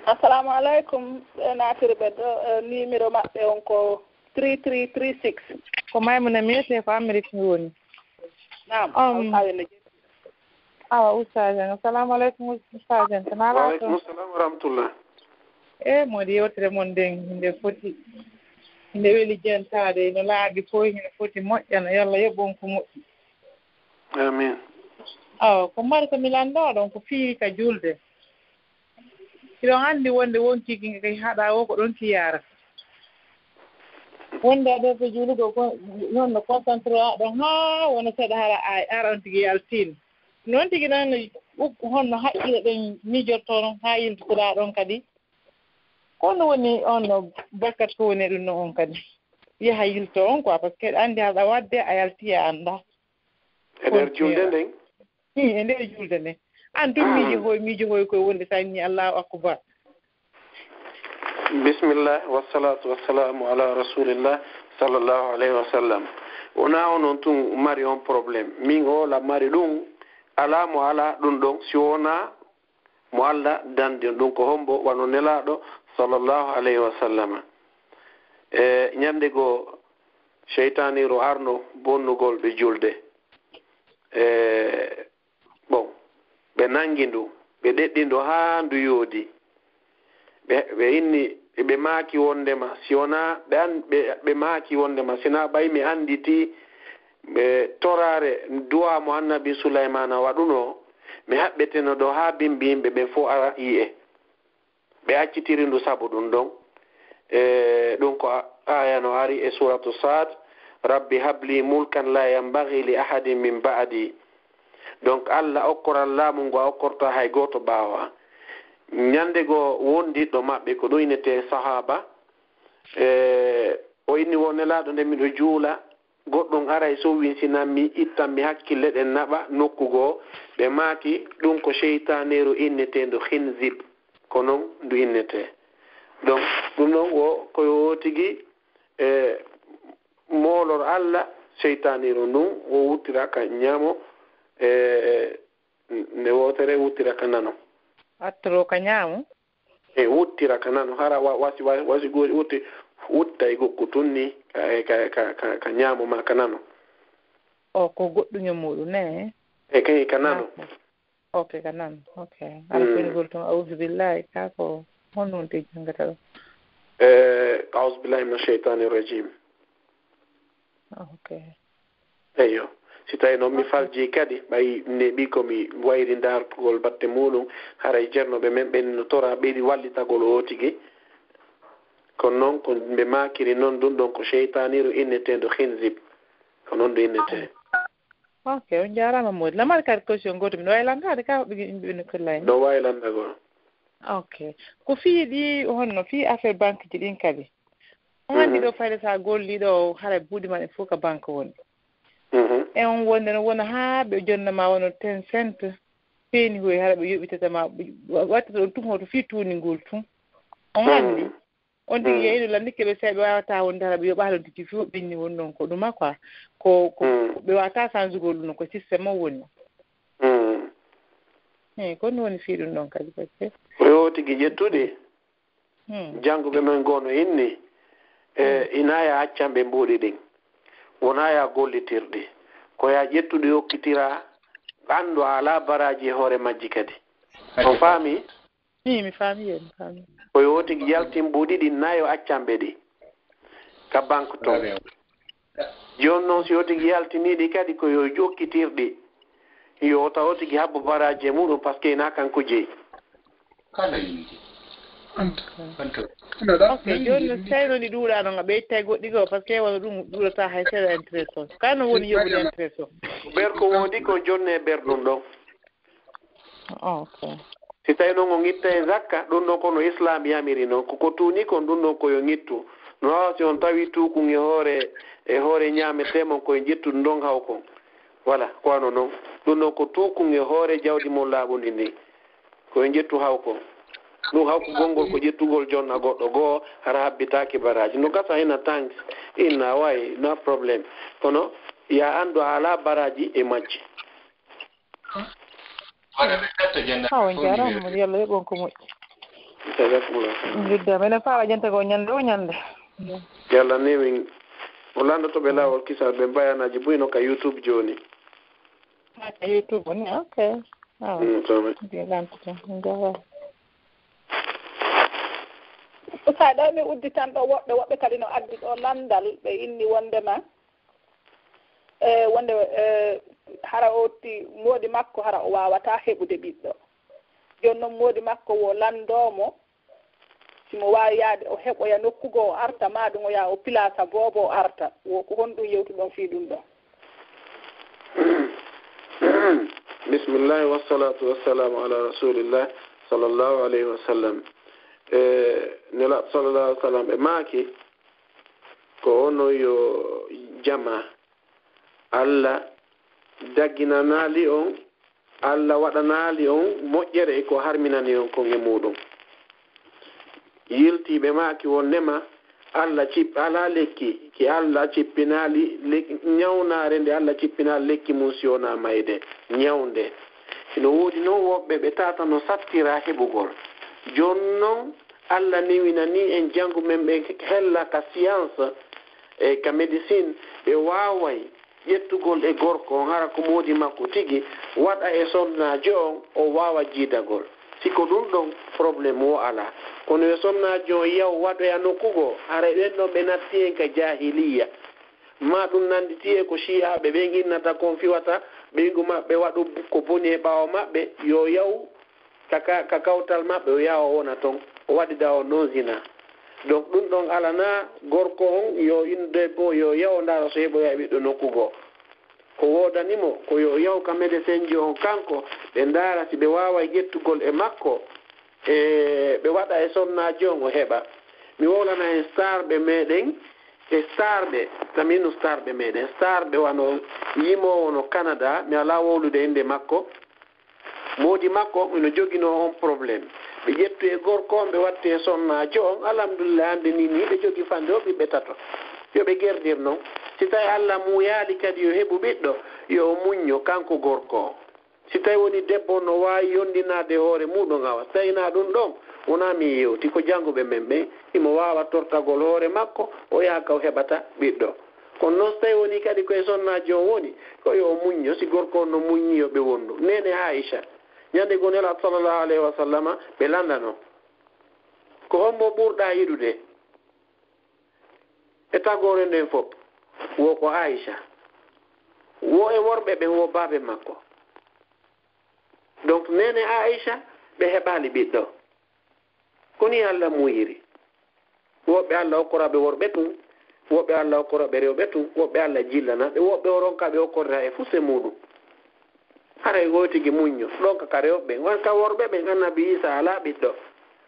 Assalamu alaikum. Ɓe naatiri ɓe ɗo, eh, numéro maɓɓe on ko three three three six. Ko Maymuna mi wiyetee, ko Amérique mi woni. Naam, um, awa, Ustaz en. Assalamu alaikum, Ustaz en. Ko naalaa to? Wa alaikum salam wa rahmatullah. E moodi yewtere mon nden, nde foti, nde weli jentaade, no laabi fof, hino foti moƴƴana, yo Alla yoɓ on ko moƴƴi. Amin. Awa, ko mari ko mi lanndoo ɗon, ko fii ka julde. Hiɗon anndi wonde wonki ki kay haɗa o ko ɗon ki yaara. Wonde aɗa to juulugo ko, non no concentré ɗon haa wona seeɗa hara a, ara on tigi yaltiino. Non tigi non uk-, honno haqqille ɗen miijortoo non haa yiltotoɗaa ɗon kadi? Ko honno woni on no bakkat ko woni e ɗum no on kadi? Yaha yilto on quoi, parce que aɗa anndi haɗa waɗde, a yalti a anndaa. E nder julde nden? Ii, e nder julde nden. An tun miijo hoy, miijo hoy koye wonde so a inni Allahu Akbar. Bismillah, wassalatu wassalamu ala rasulillah, sallallahu alayhi wa sallam. Wona onon tun mari on problème. Min o la mari ɗum, ala mo ala ɗum ɗon, si wona mo Alla danndi on. Ɗum ko hombo? Wano Nelaaɗo, sallallahu alayhi wa sallama. E ñande goo, seytaaniiru arno bonnugol ɓe julde. E, bon, ɓe nangi ndu, ɓe ɗeɗɗi ndu haa ndu yoodi. Ɓe, ɓe inni, ɓe maaki wondema, si wonaa, ɓe an-, ɓe, ɓe maaki wondema, si naa ɓay mi annditi, ɓe toraare du'a mo Annabi Sulaymaana waɗuno, mi haɓɓeteno ɗo haa bimbi yimɓe ɓen fof ara yi'e. Ɓe accitiri ndu sabu ɗum ɗon. E, ɗum ko a-, aaya no ari e Suuratu Saad, "Rabbi habli mulkan la yanbaghi li ahadin min ba'di." Donc, Alla okkoran laamu ngu a okkortaa hay gooto ɓaawo an. Ñande goo, wondiɗɗo maɓɓe, ko ɗum innetee sahaaba, e, o inni wo Nelaaɗo, nde miɗo juula, goɗɗum aray sowwinsinan mi, ittan mi hakkille ɗen naɓa nokku goo. Ɓe maaki, ɗum ko seytaaneeru inneteendu Khinzib. Ko non ndu innetee. Donc, ɗum ɗon wo ko yo tigi, e, moolor Alla, seytaaneeru ndun, wo wuttira ka ñaamo, e, nde wootere wuttira ka nano. Attoro ka ñaamo? E wuttira ka nano, hara wa-, wasi, wa-, wasi goori wutti, wutta e gokku tun ni, ka, e ka, ka, ka, ka ñaamo ma ka nano. O, ko goɗɗum e muɗum, ne? E kay ka nano. D'accord. Ok, ka nano. Ok. Ala ko woni gol tun, auzu billahi, ka ko honno woni te jangata ɗo? E, auzu billahi mina shaytani rajim. Ok. Eyyo. Si tawi noon mi faljii kadi, ɓay neeɓi ko mi wayri ndaartugol batte muuɗum, haray ceernooɓe men ɓen no toraa ɓeydi wallitagol oo tigi. Kono noon ko ɓe maakiri noon, ɗum ɗoon ko seytaaniiru inneteendu Khinzib. Ko noon ndu innetee. Ok, on jaaraama moodi. Lamar kadi question gooto, miɗo waawi lanndaade ka ɓe, ɓe, ɓe, ɓe kollay ni? No waawi lanndagol. Ok. Ko fii ɗi, honno fii affaire banque ji ɗin kadi? On anndi ɗo fayde so a golliiɗo, haray buuɗi ma ɗin fof ka banque woni. E on wonde no wona haa ɓe jonna ma wano ten cent, peeni hoy, hara ɓe yoɓitata ma, wattata ɗon tun hoto fii tuuningol tun. On anndi? On tigi yeeyno lanndike ɓe, so ɓe waawataa wonde hara ɓe yoɓaa ɗon tigi fof ɓenni woni ɗon ko ɗuma quoi. Ko, ko, ko ɓe waawataa sanjugol ɗum, ko système o woni. Eyi, ko ɗum woni fii ɗum ɗon kadi, parce que ko yo tigi ƴettude. Jannguɓe men goo no inni, e, ina ya accan ɓe mbuuɗi ɗin. Wonaa ya gollitirɗi. Ko ya ƴettuɗi okkitira, anndu a alaa baraaji e hoore majji kadi. On faami? Ii, mi faami, yee, mi faami. Ko yo tigi yaltin mbuuɗi ɗin, na yo accan ɓe ɗi ka banque ton. Jooni noon, si yo tigi yaltinii ɗi kadi, ko yo jokkitir ɗi. Yo taw tigi habbo baraaji e muɗum, parce que ina kanko jeyi. Kala yimɓe. Anta. Anta. Ok, jooni no si tawi noon ɗi ɗuuɗaano, nga ɓeytay goɗɗi goo, parce que wano ɗum ɗuuɗata hay seeɗa intérêt o. Kala no woni yoɓude intérêt o. Ɓer ko woodi ko jonne ɓer ɗum ɗon. Ok. Si tawii noon on ittay zakka, ɗum ɗon ko no Islaam yamiri noon. Ko ko tuuni kon, ɗum ɗon ko yo ngittu. No waawa si on tawi tuukun e hoore, e hoore ñaametee mon, ko yo ƴettu ɗum ɗon haw kon. Wala, ko wano noon. Ɗum ɗon ko tuukun e hoore jawdi mon laaɓundi ndin. Ko yo ƴettu haw kon. Ɗum hawkugol ngol ko ƴettugol jonna goɗɗo goo, hara habbitaaki baraaji. No gasa hina thanks, inna, way, no problème. Kono, ya anndu a alaa baraaji e majji. Awa, on jaaraama, yalla heɓon ko moƴƴi. Jazakumullah. Lidda, mene faala jente ko ñande o ñande. Yalla ni min, o landoto ɓe laawol kisal ɓe bayanaaji buy no ka YouTube jooni. Haka YouTube ni, ok. Awa. Mm, so mi- Ɓe landoto, on jaaraama. Usa ɗo mi udditan ɗo woɓɓe, woɓɓe kadi no addi ɗo landal, ɓe inni wondema, e wonde, e hara o ti moodi makko, hara o wawata heɓude ɓiɗɗo. Jooni noon moodi makko wo lanndoo mo, si mo waawi yaade o heɓoya nokku goo o arta, maa ɗum o yaha o pilaasa boobo o arta. Wo ko honɗum yewtuɗon fii ɗum ɗoo? Bismillahi wassalatu wassalamu ala rasulillah sallallahu alayhi wa sallam. E, Nelaaɗo sallallahu alayhi wa sallam ɓe maaki, ko ono yo jama, Allah dagginanaali on, Allah waɗanaali on moƴƴere e ko harminani on kon e muuɗum. Yiltiiɓe maaki wondema Allah cipp-, alaa lekki ki Allah cippinaali, lek-, ñawnaare nde Allah cippinaali lekki mum si wonaa mayde, ñawnde. Hino woodi noon woɓɓe ɓe tata no sattira heɓugol. Jooni noon Allah newinanii en janngu men ɓe hella ka science e ka médecine, ɓe waaway ƴettugol e gorko on, hara ko moodi makko tigi, waɗa e sonnaajo on, o waawa jiidagol. Si ko ɗum ɗon, problème wo alaa. Kono yo sonnaajo on yaw waɗoya nokku goo, hara ɓen ɗon ɓe natti en ka jaahiliya. Maa ɗum nannditi e ko Shii'aaɓe ɓen innata kon, fiwata ɓeyngu maɓɓe, waɗu ko boni e ɓaawo maɓɓe, yo yaw ka, ka, ka kawtal maɓɓe, o yaha o wona ton, o waɗida on ɗon zina. Donc ɗum ɗon alanaa gorko on, yo innu debbo, yo yaw ndaara so heɓoya e ɓiɗɗo nokku goo. Ko woodani mo, ko yo yaw ka médecin jo on kanko, ɓe ndaara si ɓe waaway ƴettugol e makko, e ɓe waɗa e sonnaajo on, o heɓa. Mi wowlana en starɓe meɗen, e starɓe, taminu starɓe meɗen, starɓe wano yimoowo no Canada, mi alaa wowlude innde makko. Moodi makko ino joginoo on problème. Ɓe ƴettu e gorko on, ɓe wattu e sonnaajo on. Alhamdulillah, hannde nii nii ɓe jogii fannde o ɓiɓɓe tato. Yo ɓe gerdir non. Si tawi Allah muuyaali kadi yo heɓu ɓiɗɗo, yo o muñño kanko gorko on. Si tawi woni debbo on no waawi yondinaade hoore muuɗum, awa, si tawi hinaa ɗum ɗon, wonaa min yewti, ko jannguɓe men ɓen, himo waawa tortagol hoore makko, o yaha ka o heɓata ɓiɗɗo. Kono noon, so tawii wonii kadi ko e sonnaajo on woni, ko yo o muñño, si gorko on no muññi, yo ɓe wondu. Neene Aisha, ñande goo Nelaaɗo sallallahu alayhi wa sallama, ɓe lanndano, ko hombo ɓurɗaa yiɗude e tagoore nden fof? Wo ko Aisha. Wo e worɓe ɓen, wo baabe makko. Donc, neene Aisha, ɓe heɓaali ɓiɗɗo. Ko nii Allah muuyiri. Woɓɓe Allah okkoraɓe worɓe tun, woɓɓe Allah okkoraɓe rewɓe tun, woɓɓe Allah jillanaɓe, woɓɓe o ronkaɓe okkorira e fuse muuɗum. Haray ko tigi muñño, ɗon ka, ka rewɓe ɓen, wan ka worɓe ɓen, Annabi Isa alaa ɓiɗɗo.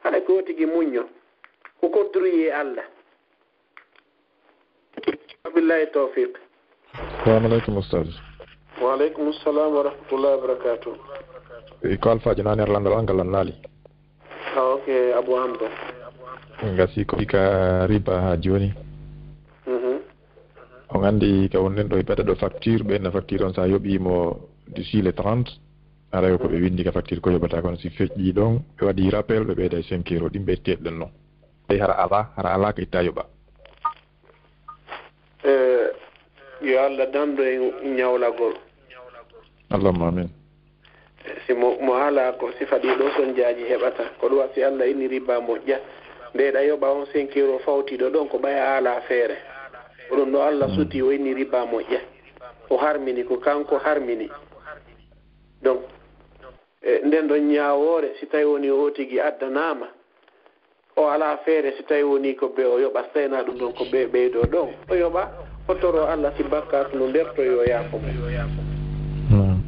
Haray ko tigi muñño, ko kodduri e Allah. Wabillahi tawfiq. Salamu aleykum, Ustaz. Wa aleykum salam wa rahmatullahi wa barakatuh. E ko alfaaji naane, ar lanndal an ngal lannaali. Ah, ok, Abu Hamza. Ngasi ko ka riba haa jooni. Mhm. On anndi ka wonɗen ɗo e ɓeɗa ɗo facture, ɓe na facture on, so a yoɓii mo d'ici le trente, aray ko ɓe winndi ka facture ko yoɓata, kono si feƴƴi ɗon, ɓe waɗi rappel, ɓe ɓeyda e cinq euros, ɗin ɓe teɗɗen non. Ɓe hara ala, hara ala ka itta yoɓa. Eh, yo Allah dandu en ñawlagol. Allahumma amin. Si mo, mo haala ko sifa ɗii ɗoo sonjaaji heɓata, ko ɗum waɗi si Allah inni riba moƴƴa. Nde ɗa yoɓa on cinq euros fawtiiɗo ɗon, ko ɓay a alaa feere. Ko ɗum ɗo Allah suti, o inni riba moƴƴa. O harmini ko kanko harmini. Donc, e, nden ɗon ñaawoore, si tawi woni o tigi addanaama, o alaa feere, si tawi woni ko be o yoɓa, si tawi na ɗum ɗon ko be ɓeydoo ɗon, o yoɓa, o toro Allah si bakkaatu no nderto, yo yaafo mo. Naam.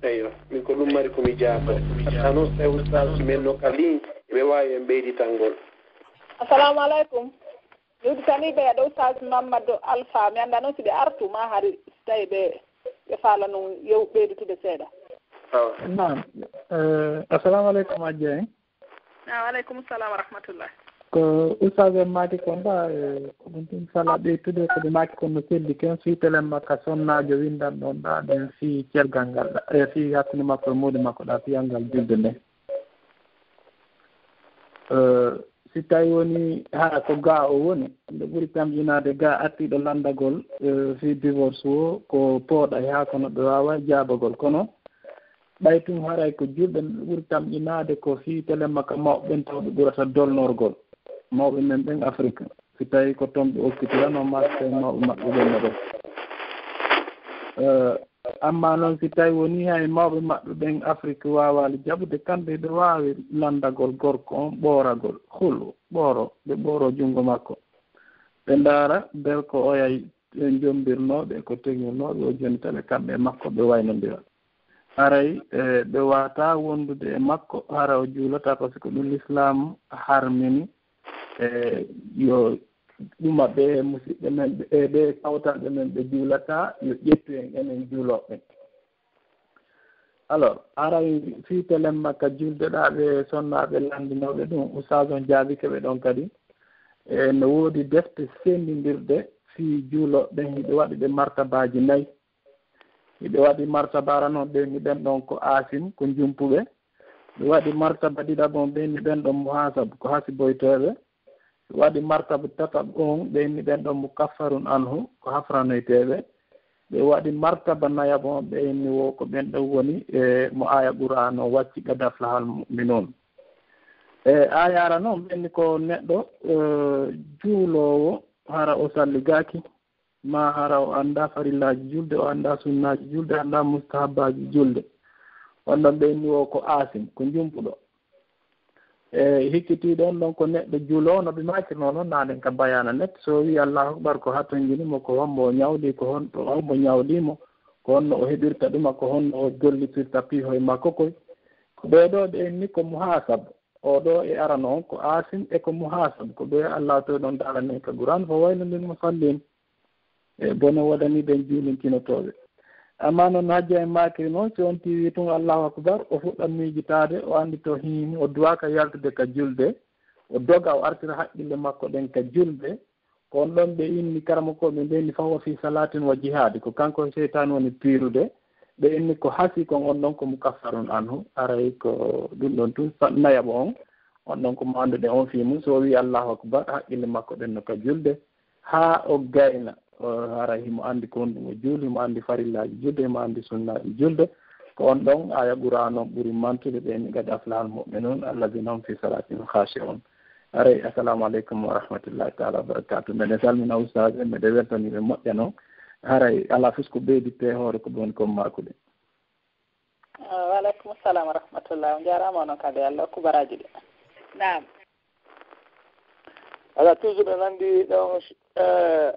Eyyo, min ko ɗum mari ko mi jaabo. Ano se ustaas men no ka lin, ɓe waawi en ɓeyditangol. Assalamu alaikum. Mi udditanii ɓe ɗo Ustaas Mamadou Alpha, mi anndaa noon si ɓe artu maa hari, si tawii ɓe, ɓe faala noon yew ɓeydutude seeɗa. Naam. Eh, assalamu alaikum, Hajja en. Naam, alaikum salam wa rahmatullah. Ko Ustaas en maaki kon ɗa, eh, ko ɗum tun sala ɓeydude, ko ɓe maaki kon no selli ken, fii telen makka sonnaajo windan ɗon ɗa, ɗen fii cergal ngal ɗa, eh, fii hakkunde makko e muuɗum makko ɗa, fii anngal julde nden. Eh, si tawi woni hara ko ga o woni, nde ɓuri tamƴinaade ga artiiɗo lanndagol, eh, fii divorce o, ko pooɗa e haa kono ɓe waawa jaabagol. Kono ɓay tun haray ko julɓe, nde ɓuri tamƴinaade ko fii telen makka mawɓe ɓen tawɓe ɓurata dolnorgol. Mawɓe men ɓen Afrik, si tawi ko ton ɓe okkitirano marché mawɓe maɓɓe ɓen no ɗon. Eh, Amma noon, si tawi woni hay mawɓe maɓɓe ɓen Afrik waawaali jaɓude, kamɓe ɓe waawi lanndagol gorko on ɓooragol, hulu, ɓooro, ɓe ɓooro junngo makko. Ɓe ndaara bel ko oya e jommbirnooɓe, ko teŋirnooɓe, o jonita ɓe kamɓe e makko, ɓe waynondira. Haray, eh, ɓe waawataa wondude e makko, hara o juulataa, par ce que ɗum Lislaam harmini, e yo ɗuma ɓe musiɓɓe men, ɓe, ɓe kawtalɓe men ɓe juulataa, yo ƴettu en enen juulooɓe. Alors, haray fii telen makka julde ɗa ɓe sonnaaɓe lanndinooɓe ɗum, Ustaas on jaabike ɓe ɗon kadi. E no woodi defte senndindirɗe fii juulooɓe ɓen, hiɓe waɗi ɓe martabaaji nayi. Hiɓe waɗi martaba arano ɓe ni ɓen ɗon ko Asim, ko jumpuɓe. Ɓe waɗi martaba ɗiɗaɓo ɓe ni ɓen ɗon Muhasab, ko hasiboyteeɓe. Ɓe waɗi martaba tataɓo on ɓe ni ɓen ɗon Mukaffarun Anhu, ko hafranoyteeɓe. Ɓe waɗi martaba nayaɓo on ɓe ni wo ko ɓen ɗon woni e mo aya Qur'an o wacci qad aflahal mu'minun. E aya ara noon ɓen ni ko neɗɗo, eh, juuloowo hara o salligaaki. Ma hara o anndaa farillaaji julde, o anndaa sunnaaji julde, anndaa mustahabbaaji julde. On ɗon ɓe inni o ko aasim, ko jumpuɗo. E hikkitiiɗo on ɗon ko neɗɗo juuloowo, no ɓe maakirnoo noon naanen ka bayaana net. So o wii Allahu Akbar, ko hatonjini mo, ko hombo o ñawli, ko hon-, ko hombo ñawli mo, ko honno o heɓirta ɗuma, ko honno o gollitirta piihoy makko koy. Ko ɓee ɗoo ɓe inni ko muhaasab. Oo ɗoo e arano on ko aasim e ko muhaasab. Ko ɓe Allahu tawi ɗon daalani en ka Qur'an, fa waylun lil musallin. E bone wodani ɓen juulintinotooɓe. Amma noon hajja en maakiri noon, si on tiiwi tun Allahu Akbar, o fuɗɗa miijitaade, o anndi to hiini, o duwaaka yaltude ka julde, o doga, o artira haqqille makko ɗen ka julde, ko on ɗon ɓe inni karamokooɓe ɓe ni fahuwa fi salatin wa jihaadi, ko kanko e seytaane woni piirude, ɓe inni ko hasi kon on ɗon ko mukaffarun anhu, aray ko ɗum ɗon tun sa-, nayaɓo on, on ɗon ko mo annduɗen on fii mum, so o wii Allahu Akbar, haqqille makko ɗen no ka julde, haa o gayna, o hara himo anndi ko honɗum o juuli, himo anndi farillaaji julde, himo anndi sunnaaji julde. Ko on ɗon aya Qur'an on ɓuri mantude, ɓe ni qad aflahal mu'minun alladhina hum fi salatihim khashi'un. Aray, assalamu aleykum wa rahmatullahi taala wa barakatuh. Meɗen salmina ustaas en, meɗen weltani ɓe moƴƴa non. Haray alaa fof ko ɓeyditte e hoore ko ɓe woni kon maakude. Ah, wa aleykum salam wa rahmatullah. On jaaraama onon kadi, Allah okku baraaji ɗi. Naam. Ala toujours ɓe nandi ɗon, eh,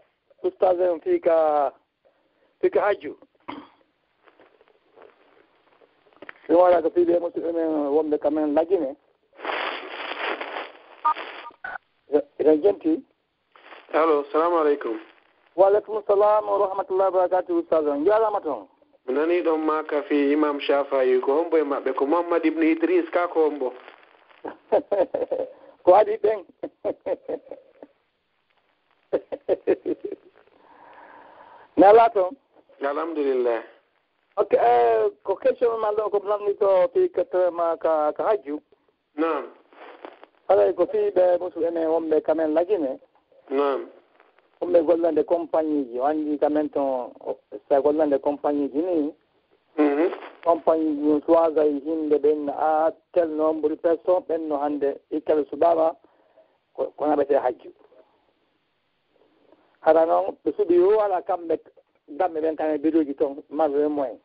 ustaas en fii ka, fii ka hajju. Ɗum waɗa ko fii ɓe musidɓe men wonɓe ka men Lagine. Eɗen jenti. Allo, salamu aleykum. Wa aleykum salam wa rahmatullahi wa barakatuh, ustaz. On njaaraama toon. Mi nanii ɗon maaka fii Imam Shafa'i, ko hombo e maɓɓe? Ko Muhammad ibn Idris ka ko hombo? Ko adii ɓen. Nalaa toon. Alhamdulillah. Ok, eh, ko question ma ɗo ko nanndi to fii ka, ka, ka hajju. Naam. Haray ko fii ɓe musidɓe men wonɓe ka men Lagine. Naam. Wonɓe gollande compagnieji, o anndi ka men toon, o, sa gollande compagnieji ni. Mhm. Compagnieji ɗum choisay hinde ɓen a tel nombre personne ɓen no hannde hikka ɓe suɓaama ko, ko naɓetee hajju. Hara noon ɓe suɓi o ala kamɓe, kamɓe ɓen kamɓe biluuji toon, marɓe moyen.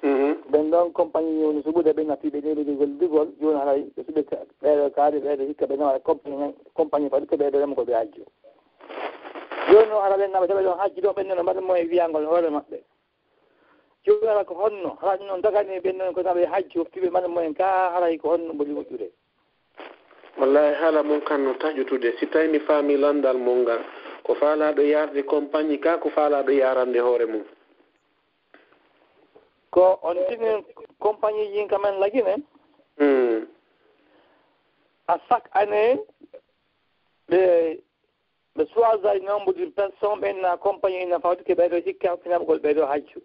Mhm. Ɓen ɗon compagnie woni suɓude ɓen natti ɓe ɗeɓi ligol, ligol, jooni haray ɓe suɓi ɓeeɗo kaari, ɓeeɗo hikka ɓe nawa compagnie, compagnie fadi ko ɓeeɗo remugol ɓe hajju. Jooni noon hara ɓen naɓe tawa ɗon hajju ɗo ɓen no mbaɗa moyen wiyangol hoore maɓɓe. Jooni hara ko honno, hara ɗum noon daganii ɓen noon ko naɓe hajju, woftiiɓe mari mumen ka, haray ko honno ɓuri moƴƴude? Wallahi, haala mum kan no taƴutude. Si tawi mi faami lanndal mum ngal, ko faalaaɗo yaarde compagnie ka, ko faalaaɗo yaarande hoore mum? Ko on tini compagnie jin ka men lagine. Hmm. À chaque année, ɓe, ɓe choisir nombre de personnes ɓen na compagnie na fawti ke ɓeyɗo hikka finaɓgol ɓeyɗo hajju.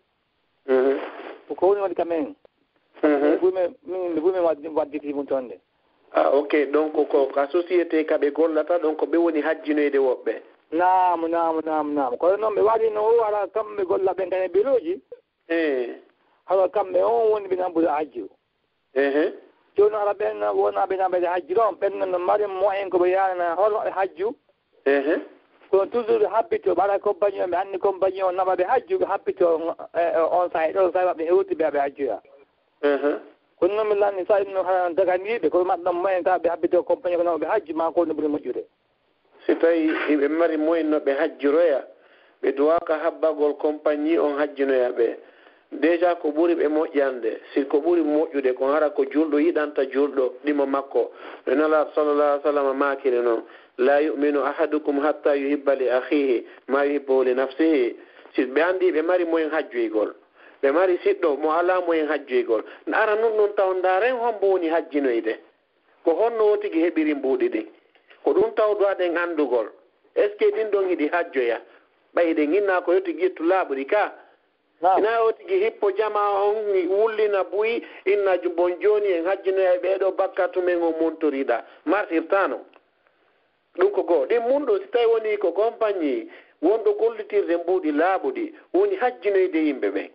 Mhm. Ko ko woni waɗi ka men. Mhm. Min, min, min waddi-, wadditi mum toon de. Ah, ok. Donc, ko, ko ka société ka ɓe gollata, donc ɓe woni hajjinoyde woɓɓe? Naam, naam, naam, naam. Kono noon ɓe waɗi no o ara kamɓe golla ɓen tan e bureau ji. Eh. Hara kamɓe on woni ɓe nambude hajju. Ehe. Jooni hara ɓen wona ɓe naɓede hajju ɗon, ɓen no mari moyen ko ɓe yaarana hoore maɓɓe hajju. Ehe. Kono toujours ɓe habbito, ɓe ara compagnie o, ɓe anndi compagnie o naɓa ɓe hajju, ɓe habbito, eh, on sa'i ɗon, sa'i maɓɓe hewti ɓe aɓe hajjoya. Ehe. Kono noon mi lanni sa'i no hara daganiiɓe, kono maɓɓe ɗon moyen tawa ɓe habbito compagnie ko naɓa ɓe hajju, ma ko no ɓuri moƴƴude. Si tawii hiɓe mari moyen no ɓe hajjiroya, ɓe duwaaka habbagol compagnie on hajjinoya ɓe. Déjà ko ɓuri ɓe moƴƴande, si ko ɓuri moƴƴude ko hara ko juulɗo yiɗanta juulɗo ɗimo makko. No Nelaaɗo sallallahu alaihi wasallam maakiri non, "La yu'minu ahadukum hatta yuhibba li akhihi ma yuhibbu li nafsihi." Si ɓe anndi ɓe mari moyen hajjoygol, ɓe mari siɗɗo mo alaa moyen hajjoygol, ara nun ɗon taw ndaaren hombo woni hajjinoyde. Ko honno o tigi heɓiri mbuuɗi ɗin? Ko ɗum tawduɗen anndugol. Est-ce que ɗin ɗon hiɗi hajjoya? Ɓay hiɗen inna ko yo tigi ƴettu laaɓuɗi ka. Naam. Ina o tigi hippo jamaa on, wullina buy, inna ju-, bon jooni en hajjinoya e ɓee ɗoo bakkatu men on montoriɗa. Martirtaano. Ɗum ko goo. Ɗin mun ɗoo, si tawi woni ko compagnie wonɗo gollitirde mbuuɗi laaɓuɗi, woni hajjinoyde yimɓe ɓen.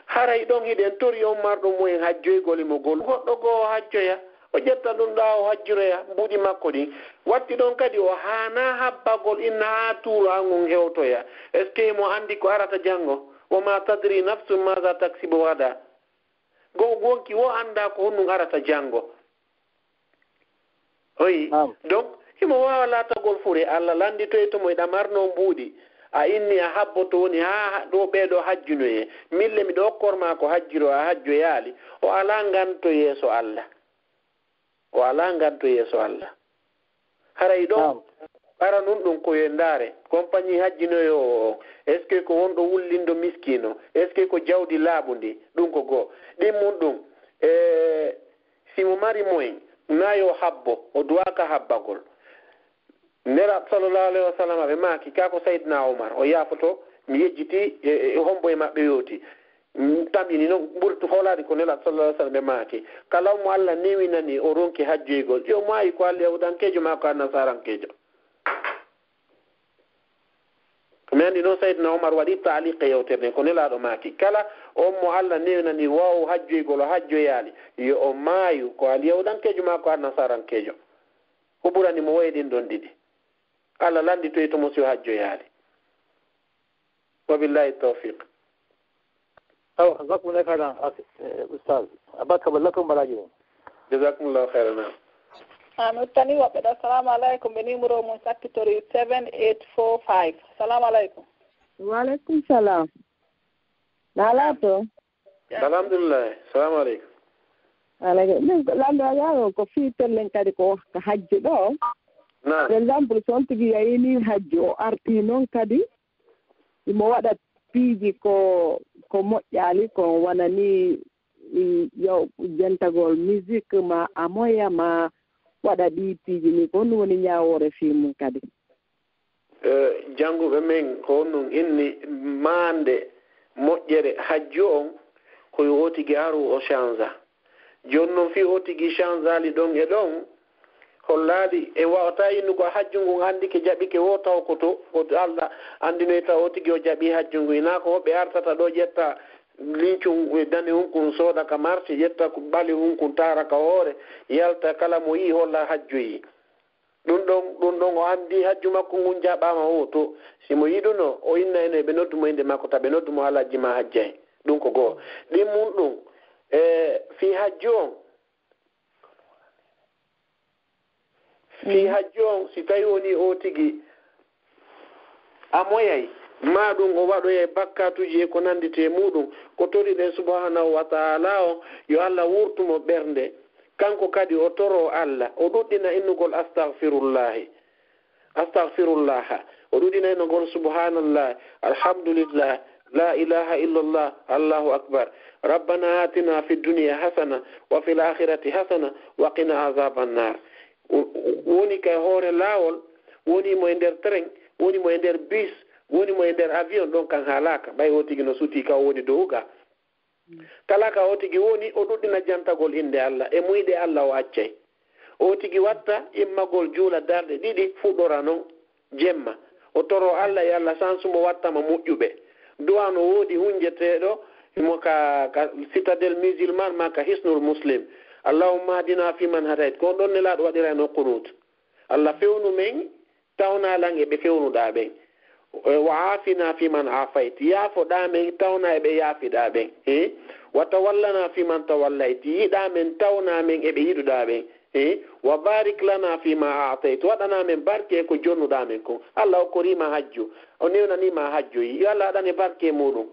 Haray ɗon hiɗen tori on marɗo mumen hajjoygol e mo gol goɗɗo goo o hajjoya, o ƴetta ɗum ɗaa o hajjiroya mbuuɗi makko ɗin. Watti ɗon kadi o haanaa habbagol inna haa tuuru an on hewtoya. Est-ce que mo anndi ko arata janngo? "Wa ma tadri nafsun maza taksibu gada." Goo gonki wo anndaa ko honɗum arata janngo. Oyi. Naam. Donc, himo waawa laatagol fure, Alla lannditoyto mo e ɗamarnoo mbuuɗi. A inni a habboto woni haa ha-, ɗo ɓee ɗoo hajjunoyee. Min le miɗo okkor maa ko hajjiroo, a hajjoyaali. O alaa nganto yeeso Alla. O alaa nganto yeeso Alla. Haray ɗon, naam, ara nun ɗum ko yo ndaare. Compagnie hajjinoyoowo o, est-ce que ko wonɗo wullindo miskiino? Est-ce que ko jawdi laaɓundi? Ɗum ko goo. Ɗin mun ɗum, e, Si mo mari moyen, na yo habbo, o duwaaka habbagol. Nelaaɗo sallallahu alayhi wa sallam ɓe maaki, kaa ko Sayyidina Umar, o yaafoto, mi yejjiti e, e, e hombo e maɓɓe yooti. Mm, tamƴini noon, ɓurtu hoolaade ko Nelaaɗo sallallahu alayhi wa sallam ɓe maaki. Kala mo Alla newinani, o ronki hajjoygol, yo maayi ko Alla yahudankeejo maa ko Alla nasarankeejo. Mi anndi noon Sayyidina Umar waɗi taaliq e yewtere nden, ko Nelaaɗo maaki, kala on mo Alla newnani waaw hajjoygol o hajjoyaali, yo o maayu, ko Yahudankeejo maa ko Annasarankeejo. Ko ɓurani mo woye ɗin ɗon ɗiɗi. Alla lannditoyto mo si o hajjoyaali. Wa billahi tawfiq. Awa, jazakumullahu khairan, ak-, eh, Ustaz. Abarka ballakon baraji ɗin. Jazakumullahu khairan. A mi uttani woɓɓe ɗo. Assalamu alaikum. Ɓe numéro mum sakkitori seven eight four five. Assalamu alaikum. Wa alaikum salam. Nala to? Alhamdulillah. Assalamu alaikum. Alaikum. Min lanndo yaaro ko fii pellen kadi ko ka hajju ɗo. Naam. Par exemple, so on tigi yayini hajju, o arti noon kadi, imo waɗa piiji ko, ko moƴƴaali, ko wonani, i, yo jentagol musique ma amoya ma waɗa ɗi piiji ni, ko honɗum woni ñaawoore fii mum kadi? Eh, jannguɓe men ko honɗum inni maande moƴƴere hajju on, ko yo o tigi aru o change. Jooni noon fii o tigi changeali ɗon e ɗon, hollaali e wawata innugol hajju ngun anndike jaɓike wo taw ko to, ko to Alla anndinoyta o tigi o jaɓi hajju ngun. Hinaa ko hoɓɓe artata ɗo ƴetta lincun e danehun kun sooda ka marché, ƴetta ko ɓalehun kun taara ka hoore, yalta kala mo yi'i holla hajjoyi. Ɗun ɗon, ɗun ɗon o anndi hajju makko ngun jaɓaama wo to. Si mo yiɗuno, o inna eno e ɓe noddu mo innde makko, ta ɓe noddu mo Alhaji maa Hajjay. Ɗun ko goo. Ɗin mun ɗun, e fii hajju on, fii hajju on, si tawi woni o tigi a moyay, Maa ɗum o waɗoya e bakkaatuuji e ko nannditi e muuɗum. Ko toriɗen subhaanahu wa ta'aalaa o, yo Allah wuurtu mo ɓernde. Kanko kadi o toroo Allah, o ɗuɗɗina innugol astagfirullaahi. Astagfirullaaha. O ɗuɗɗina innugol subhaanallaahi, alhamdulillaah, laa ilaaha illallaah, Allaahu akbar. Rabbanaa aatinaa fid dunyaa hasana, wa fil aakhirati hasana, wa qinaa azaaban naar. O, o, woni ka hoore laawol, woni mo e nder train, woni mo e nder bus, woni mo e nder avion, ɗon kan haalaaka. Ɓay o tigi no sutii ka o woni dow ga. Kala ka o tigi woni, o ɗuɗɗina jantagol innde Allah, e muyɗe Allah o accay. O tigi watta immagol juula darɗe ɗiɗi, fuɗɗora non jemma. O toroo Allah, yo Allah sansu mo, watta mo moƴƴuɓe. Du'a no woodi hunjeteeɗo mo ka, ka Citadelle Musulman maa ka Hisnul Muslim. Allahumma hdina fi man hadayt. Ko on ɗon Nelaaɗo waɗirayno qunut. Allah fewnu men, tawnaa lan e ɓe fewnuɗaa ɓen. E, wa aafina fi man aafayt. Yaafoɗaa men, tawnaa e ɓe yaafiɗaa ɓen. E, wa tawallanaa fi man tawallayt. Yiɗaa men, tawnaa men e ɓe yiɗuɗaa ɓen. E, wa baarik lanaa fi ma aatayt. Waɗanaa men barke e ko jonnuɗaa men kon. Allah okkorii ma hajju. O newnanii ma hajjoyi. Yo Allah waɗane barke e muuɗum.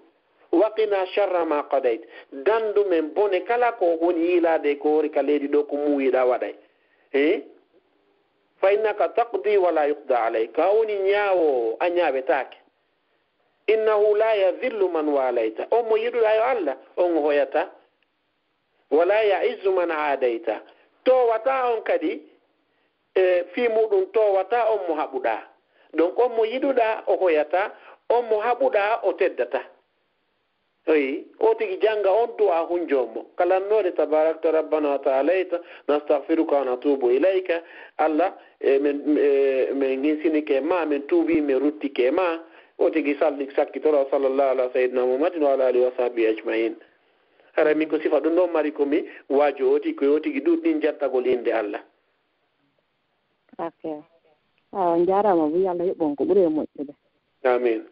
Wa qinaa sharra ma qadayt. Dandu men bone kala ko woni yiilaade e ko hori ka leydi ɗo ko muuyiɗaa waɗay. E? Fa innaka taqdi wa laa yuqdaa alayk. Ka woni ñaawoowo, a ñaawetaake. Innahu laa yadillu man waalayta. On mo yiɗuɗaa yo Allah, on o hoyataa. Wa laa yaizzu man aadayta. Toowataa on kadi, e, fii muuɗum toowataa on mo haɓuɗaa. Donc, on mo yiɗuɗaa, o hoyataa. On mo haɓuɗaa, o teddataa. Eyi, o tigi jannga on du'a hunjoo mo. Ka lannoode, tabarakta rabbana wa ta'alayta, nastaghfiruka wa natubu ilayka. Allah, e, men, e, men insinike ma, men tuubi, men ruttike ma. O tigi salli, sakkitoro, sallallahu ala sayyidina Muhammadin wa ala alihi wa sahbihi ajma'in. Haray min ko sifa ɗum ɗon mari ko mi waajo o tigi, ko o tigi ɗuɗɗin jantagol innde Allah. Ok. Ah, on njaaraama, bo yo Allah yoɓ on ko ɓuri e moƴƴude. Amiin.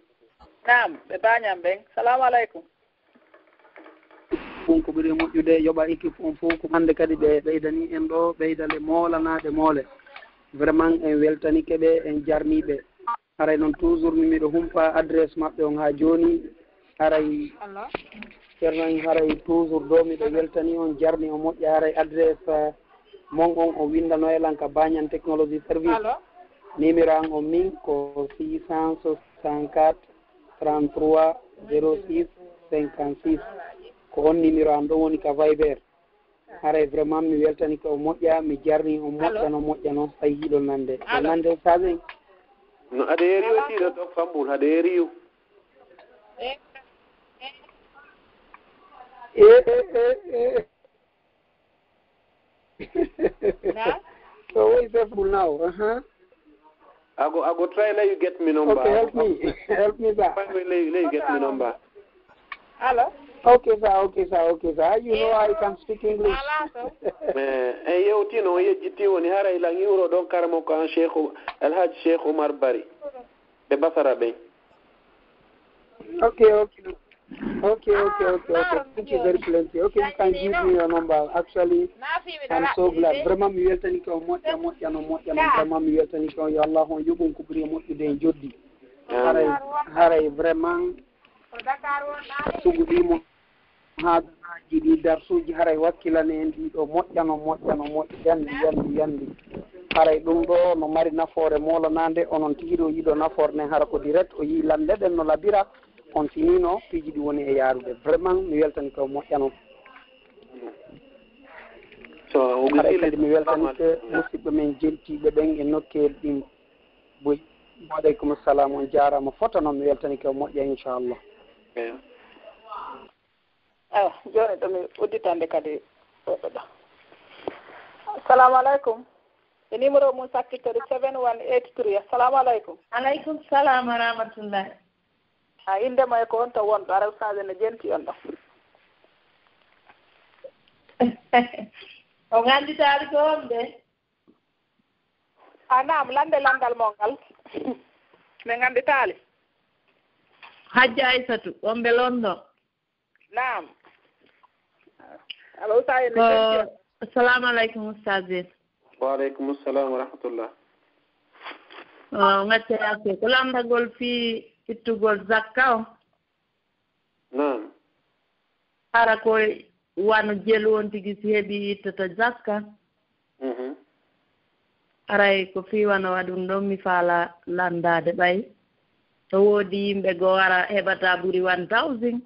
Naam, ɓe baañam ɓen. Salaamu aleykum. Ɗum ko ɓuri e moƴƴude, yoɓa équipe on fof, ko hannde kadi ɓe ɓeydani en ɗo, ɓeydale moolanaade moole. Vraiment, en weltanike ɓe, en jarnii ɓe. Haray noon, toujours mi miɗo humpa adresse maɓɓe on haa jooni. Haray, Ceerno en, haray toujours ɗo miɗo weltani on, jarni o moƴƴa. Haray adresse, eh, mon on o winndanoya lan ka Banyan Technology Service. Allo? Numéro an on min ko six cent soixante-quatre, trente-trois, zéro six, cinquante-six. Ko on numéro an ɗon woni ka Viber. Haray vraiment mi weltani ka o moƴƴa, mi jarni o moƴƴa no moƴƴa noon, so tawi hiɗo nande. O nande Oustaz en. No, aɗa yeeri o tiiɗo ɗo Fambul, aɗa yeeri yu. Eh, eh, eh, eh. Na? So what is that for now? Uh-huh. I go, I go try let you get me number. Okay, help me. Help me, sir. Find way let you, let you get me number. Hello? Okay, sir, okay, sir, okay, sir. You know I can speak English. Ala, so. Eh, en yewtino, on yejjiti woni haray lan yuro ɗon karamo ko an Cheikh U-, Alhaji Cheikh Oumar Bari. Ɓe Basara ɓen. Okay, okay. Okay, okay, okay, okay. Thank you very plenty. Okay, you can give me your number. Actually, I'm so glad. Vraiment, mi weltani ka o moƴƴa, moƴƴa, no moƴƴa, no vraiment mi weltani ka o. Yo Allah on yoɓ on ko ɓuri e moƴƴude e joddi. Haray, haray vraiment, suguɗii mo. Haadaaji ɗi, darsuuji, haray wakkilane en ɗi ɗo moƴƴa no moƴƴa no moƴƴa, yandi, yandi, yandi. Haray ɗum ɗo no mari nafoore moolanaande, onon tigi ɗo yiɗo nafoore nden, hara ko direct, o yii lande ɗen no labira, on tinino piiji ɗi woni e yaarude. Vraiment, mi weltani ko moƴƴa noon. So, o Haray gisi kadi mi weltanike musidɓe men jentiiɓe ɓen e nokkeel ɗin. Boy, wa aleykum salam, on jaaraama fota noon, mi weltanike o moƴƴa, inchallah. Eyo. Awa, jooni ɗo mi udditande kadi goɗɗo ɗo. Assalamu aleykum. E numéro mum sakkittori seven one eight three. Assalamu aleykum. Aleykum salam wa rahmatullahi. A innde mo e ko on to wonɗo, ara ustaade ne jenti on ɗo. O ngannditaali ko on de. A naam, lande landal mo ngal. Min ngannditaali. Hajja Aysatu, wonɓe London. Naam. Alo, Ustaz, en Ko, jenti on. Assalamu aleykum, Ustaz. Wa aleykum salam wa rahmatullah. O, ngacce yaake. Ko landagol fii ittugol zakka on. Naam. Hara ko wano jelu on tigi si heɓi ittata zakka. Mhm. Haray ko fii wano wa ɗum ɗon mi faala landaade ɓay. To woodi yimɓe goo hara heɓata ɓuri one thousand.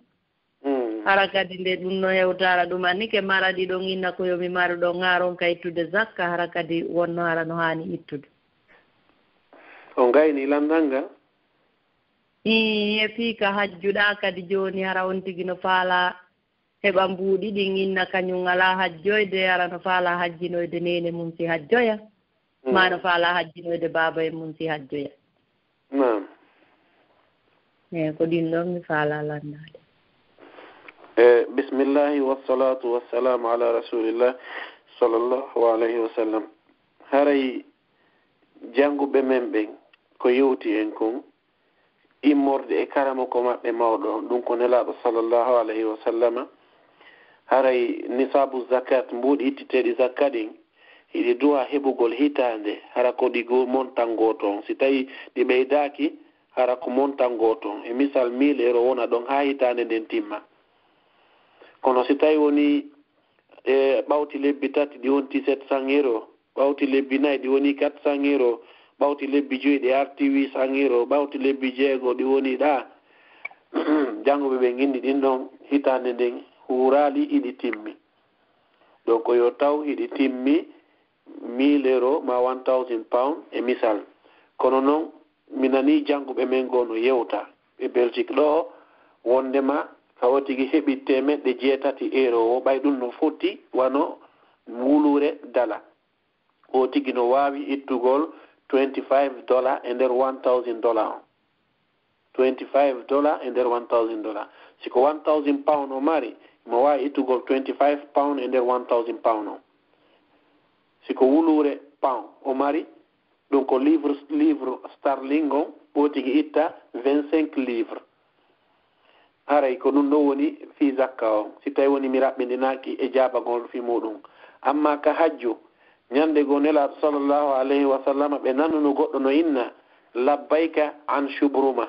Mm. Hara kadi nde ɗum no hewtara ɗum anni ke mara ɗi ɗon inna ko yo mi maru ɗon ŋaaron ka ittude zakka hara kadi wonno hara no haani ittude. On gayni landal ngal? Ii, e fii ka hajjuɗaa kadi jooni hara on tigi no faala heɓa mbuuɗi ɗin inna kañum alaa hajjoyde hara no faala hajjinoyde neene mum si hajjoya. Mm. Maa no faala hajjinoyde baaba en mum si hajjoya. Naam. Eyi, ko ɗin ɗon mi faala landaade. E bismillahi wassalatu wassalamu ala rasulillah sallallahu alayhi wa sallam. Haray jannguɓe men ɓen ko yewti en kon immorde e karamoko maɓɓe mawɗo on, ɗum ko Nelaaɗo sallallahu alayhi wa sallama. Haray nisaabu zakat, mbuuɗi ittiteeɗi zakka ɗin, hiɗi duwa heɓugol hitaande, hara ko ɗi go-, montan gooto on. Si tawii ɗi ɓeydaaki, hara ko montan gooto on. E misal, mille euro wona ɗon haa hitaande nden timma. Kono si tawii wonii e ɓawti lebbi tati, ɗi wonti sept cents euro, ɓawti lebbi nayi, ɗi wonii quatre cents euro, ɓawti lebbi joyi, ɗi arti huit cents euro, ɓawti lebbi jeego, ɗi wonii ɗaa. Jannguɓe ɓen inni ɗin ɗon hitaande nden huuraali, hiɗi timmi. Donc yo taw hiɗi timmi mille euro maa one thousand pound e misal. Kono non, mi nanii jannguɓe men goo no yewta e Belgique ɗoo, wonndema ka o tigi heɓi teemeɗɗe jeetati euro o, ɓay ɗum no foti wano wuluure dala. O tigi no waawi ittugol twenty-five dollar e nder one thousand dollar on. Twenty-five dollar e nder one thousand dollar. Si ko one thousand pound o mari, mo waawi ittugol twenty-five pound e nder one thousand pound on. Si ko wuluure pound o mari, ɗum ko livre, livre sterling on, o tigi itta vingt-cinq livres. Haray ko ɗum ɗo woni fii zakka on. Si tawi woni mi raɓɓindinaaki e jaabagol fii muɗum. Amma ka hajju, ñande goo Nelaaɗo sallallahu alayhi wa sallam ɓe nanuno goɗɗo no inna, "Labbayka an shubruma.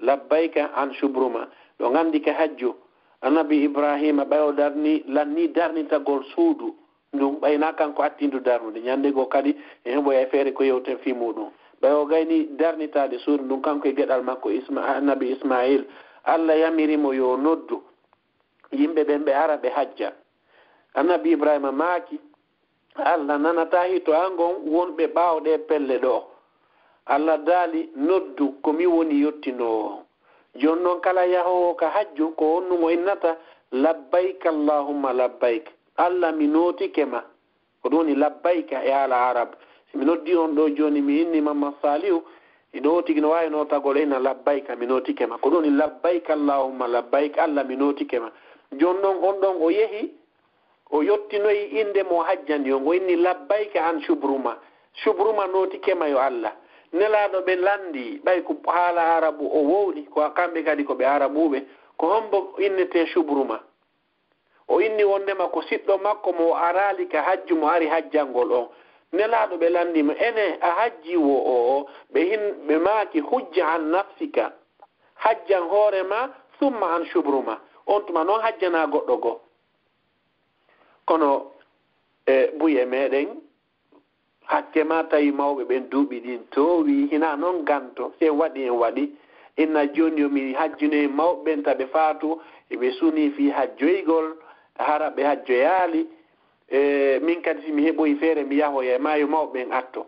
Labbayka an shubruma." Ɗo nganndi ka hajju, Annabi Ibrahima ɓay o darni, lanni darnitagol suudu, ndun ɓay na kanko attindu darnude. Ñande goo kadi e heɓoya e feere ko yewten fii muɗum. Ɓay o gayni darnitaade suudu ndun kanko e geɗal makko Isma-, Annabi Ismail, Allah yamiri mo yo noddu yimɓe ɓen ɓe ara ɓe hajja. Annabi Ibrahima maaki, "Allah nanataa hito an ngon wonɓe ɓaawo ɗee pelle ɗoo." Allah daali, "Noddu, ko mi woni yottinoowo." Jooni non kala yahoowo ka hajju, ko honɗum o innata? "Labbayka Allahumma labbayk." "Allah, mi nootike ma." Ko ɗum woni labbayka e haala Arab. Si mi noddi on ɗoo jooni, mi inni Mamman Salihu, e ɗoo tigi no waawi nootagol e inna, "Labbayka, mi nootike ma." Ko ɗum woni, "Labbayka Allahumma labbayk, Allah, mi nootike ma." Jooni non on ɗon o yehi, o yottinoyi innde mo hajjani on, o inni, "Labbayka an shubruma." Shubruma nootike ma yo Allah. Nelaaɗo ɓe lanndii, ɓay ko haala Arabu o wowli, ko kamɓe kadi ko ɓe Arabuuɓe, ko hombo innetee shubruma? O inni wonndema ko siɗɗo makko mo o araali ka hajju, mo ari hajjangol on. Nelaaɗo ɓe lanndii mo, "Ene a hajji wo o?" Ɓe hin-, ɓe maaki, "Hujja an nafsika, hajjan hoore ma, summa an shubruma." On tuma non hajjanaa goɗɗo goo. Kono e buy e meɗen, hakke ma tawi mawɓe ɓen duuɓi ɗin toowi, hinaa non ganto, si en waɗi, en waɗi. Inna jooni yo mi hajjinoye mawɓe ɓen, ta ɓe faatu, eɓe sunii fii hajjoygol, hara ɓe hajjoyaali. E min kadi, si mi heɓoyi feere, mi yahoya e maayo mawɓe ɓen atto.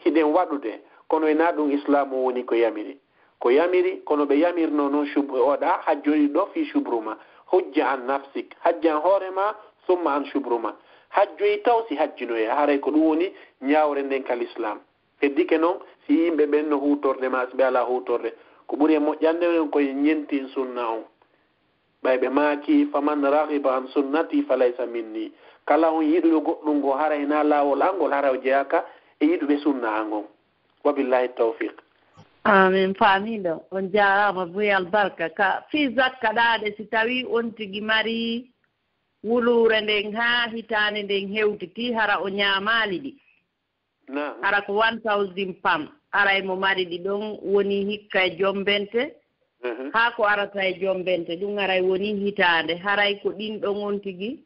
Hiɗen waɗude, kono e naa ɗum Islaamu woni ko yamiri. Ko yamiri, kono ɓe yamirno non shub-, oɗa hajjoyi ɗo fii shubruma. Hujja an nafsik, hajjan hoore ma, summa an shubruma. Hajjoyi taw si hajjinoya, haray ko ɗum woni ñaawre nden ka Lislaam. Heddike non, si yimɓe ɓen no huutorde ma, si ɓe alaa huutorde. Ko ɓuri e moƴƴande on ko ñentin sunna on. Ɓay ɓe maaki, "Faman raghiba an sunnati falaysa minni." Kala on yiɗuɗo goɗɗum ngo hara hinaa laawol an ngol, hara o jeyaaka e yiɗuɓe sunna an ngon. Wa billahi tawfiq. Amin, faamiiɗo. On jaaraama buy albarka. Ka fii zakka ɗaade, si tawii on tigi mari wuluure nden haa hitaande nden hewtiti, hara o ñaamaali ɗi. Naam. Hara ko one thousand pound. Haray mo mari ɗi ɗon woni hikka e jombente, Mhm. haa ko arata e jombente, ɗum haray woni hitaande. Haray ko ɗin ɗon on tigi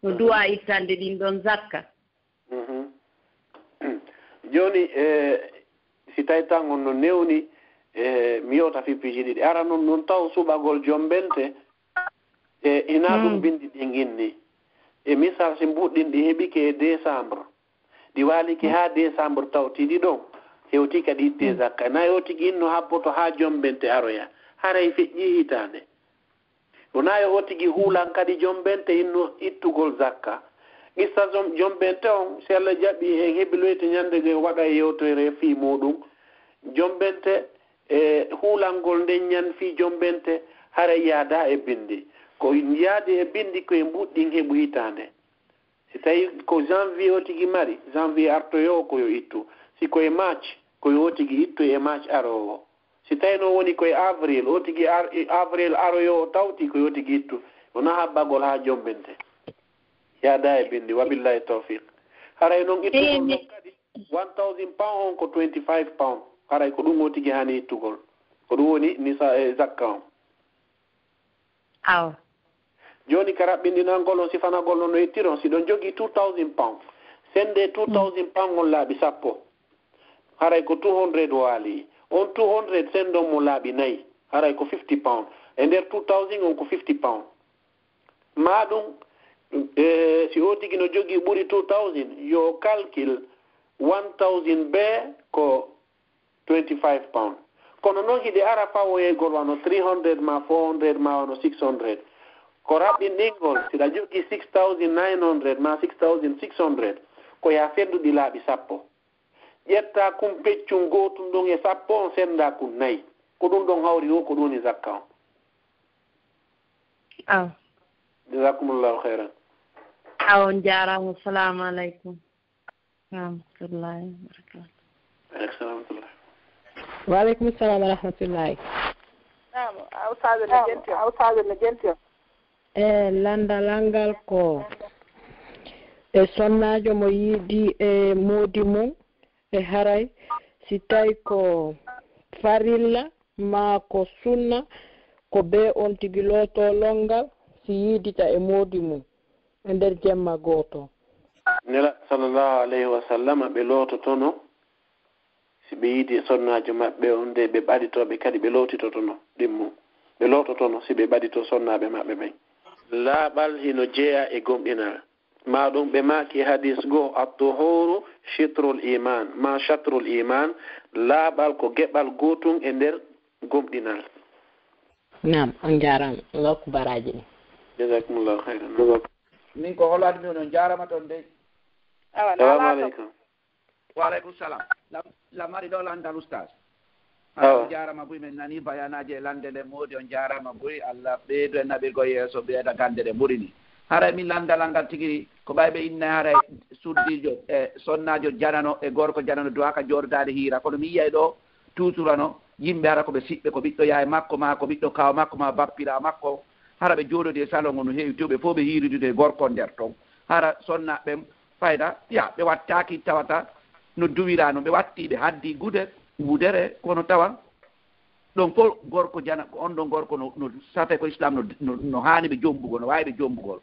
no Mhm. duwa ittande ɗin ɗon zakka. Mhm. Jooni, e, si tawi tan on no newni, e, mi yewta fii piiji ɗiɗi. Ara non, non taw suɓagol jombente, e, hinaa ɗum Mm. binndi ɗin inni. E misal, si mbuuɗi ɗin ɗi heɓike e décembre, ɗi waalike haa décembre tawti ɗi ɗon, hewti kadi itte Mm. zakka. Naa yo tigi inno habboto haa jombente aroya. Haray feƴƴi hitaande. Wonaa yo o tigi huulan kadi jombente inno ittugol zakka. Qissa jom-, jombente on, si Allah jaɓi, en hebiloyte ñande goo, en waɗa e yewtere fii muuɗum. Jombente, e huulangol nden ñan fii jombente, haray yaadaa e binndi. Ko yaadi e binndi ko e mbuuɗi ɗin heɓu hitaande. Si tawi ko janvier o tigi mari, janvier artoyo ko yo ittu. Si ko e march, ko yo o tigi ittu e march aroowo. Si tawi noon woni ko e avril, o tigi ar-, e avril aroyo o tawti ko yo tigi ittu. Wonaa habbagol haa jombente. Yaadaa e binndi, wa billahi tawfiq. Haray noon ittugol Eey, mi- noon kadi, one thousand pound on ko twenty-five pound. Haray ko ɗum o tigi haani ittugol. Ko ɗum woni nisa-, e zakka on. Awa. Jooni ka raɓɓinɗinangol on, sifanagol on no ittiron, si ɗon jogii two thousand pound, sende two thousand pound on laaɓi sappo. Haray ko two hundred o waali. On two hundred sendon mo laaɓi nayi. Haray ko fifty pound. E nder two thousand on ko fifty pound. Maa ɗum, e, si o tigi no jogii ɓuri two thousand, yo calcul one thousand bee ko twenty-five pound. Kono noon hiɗe ara fawoyeygol wano three hundred ma four hundred ma wano six hundred. Ko raɓɓinɗingol, si ɗa jogii six thousand nine hundred ma six thousand six hundred, ko yaa senndu ɗi laaɓi sappo. Ƴetta kun peccun gootun ɗon e sappo on sennda kun nayi. Ko ɗum ɗon hawri o, ko ɗum woni zakka on. Aw. Jazakumullahu khairan. Aw, on jaaraama. Assalamu alaikum. Rahmatullahi wa barakatuh. Aleykum salam wa rahmatullah. Wa aleykum salam wa rahmatullahi. Naam, a ustaaz no jenti o. A ustaaz no jenti o. E lanndal ngal ko e sonnaajo mo yiidi e moodi mum e haray si tawi ko farilla maa ko sunna ko bee on tigi lootoo lonngal si yiidita e moodi mum e nder jemma gooto. Nela sallallahu alayhi wa sallama ɓe loototono si ɓe yiidi e sonnaajo maɓɓe on, nde ɓe ɓaditoo ɓe kadi ɓe lootitotono ɗimmo, ɓe loototono si ɓe ɓaditoo sonnaaɓe maɓɓe ɓen. Laaɓal hino jeyaa e gomɗinal. Maa ɗum ɓe maaki e hadiis goo, "At-tuhuru shitrul iman, ma shatrul iman." Laaɓal ko geɓal gootun e nder gomɗinal. Naam, on jaaraama. Lokku baraaji ɗin. Jazakumullahu khairan. Min ko holaade mi on, on jaaraama toon dey. Awa, Salamu alaikum. Wa alaikum salam. Lam-, lamari ɗo lanndal ustaas. Awa. On jaaraama buy, min nani bayanaaji e lannde nde moodi, on jaaraama buy. Allah ɓeydu en naɓirgo yeeso, ɓeyda gannde ɗe ɓuri ni. Haray min lanndal ngal tigi ko ɓay ɓe inna haray suddiijo, e sonnaajo janano e gorko janano duwaka jooɗodaade hiira. Kono mi yiyay ɗo tuusurano yimɓe hara ko ɓe siɓɓe, ko ɓiɗɗo yaay makko maa, ko ɓiɗɗo kaaw makko maa, bappira makko. Hara ɓe jooɗodi e salon on no heewi, to ɓe fof ɓe hiiridude e gorko nder ton. Hara sonnaaɓe ɓen fayda, ya, ɓe wattaaki tawata no duwiraa non, ɓe watti, ɓe haddi gude, wudere, kono tawa ɗon fof gorko jana, ko on ɗon gorko no, no sate ko Islam no, no, no haani ɓe jombugol, no waawi ɓe jombugol.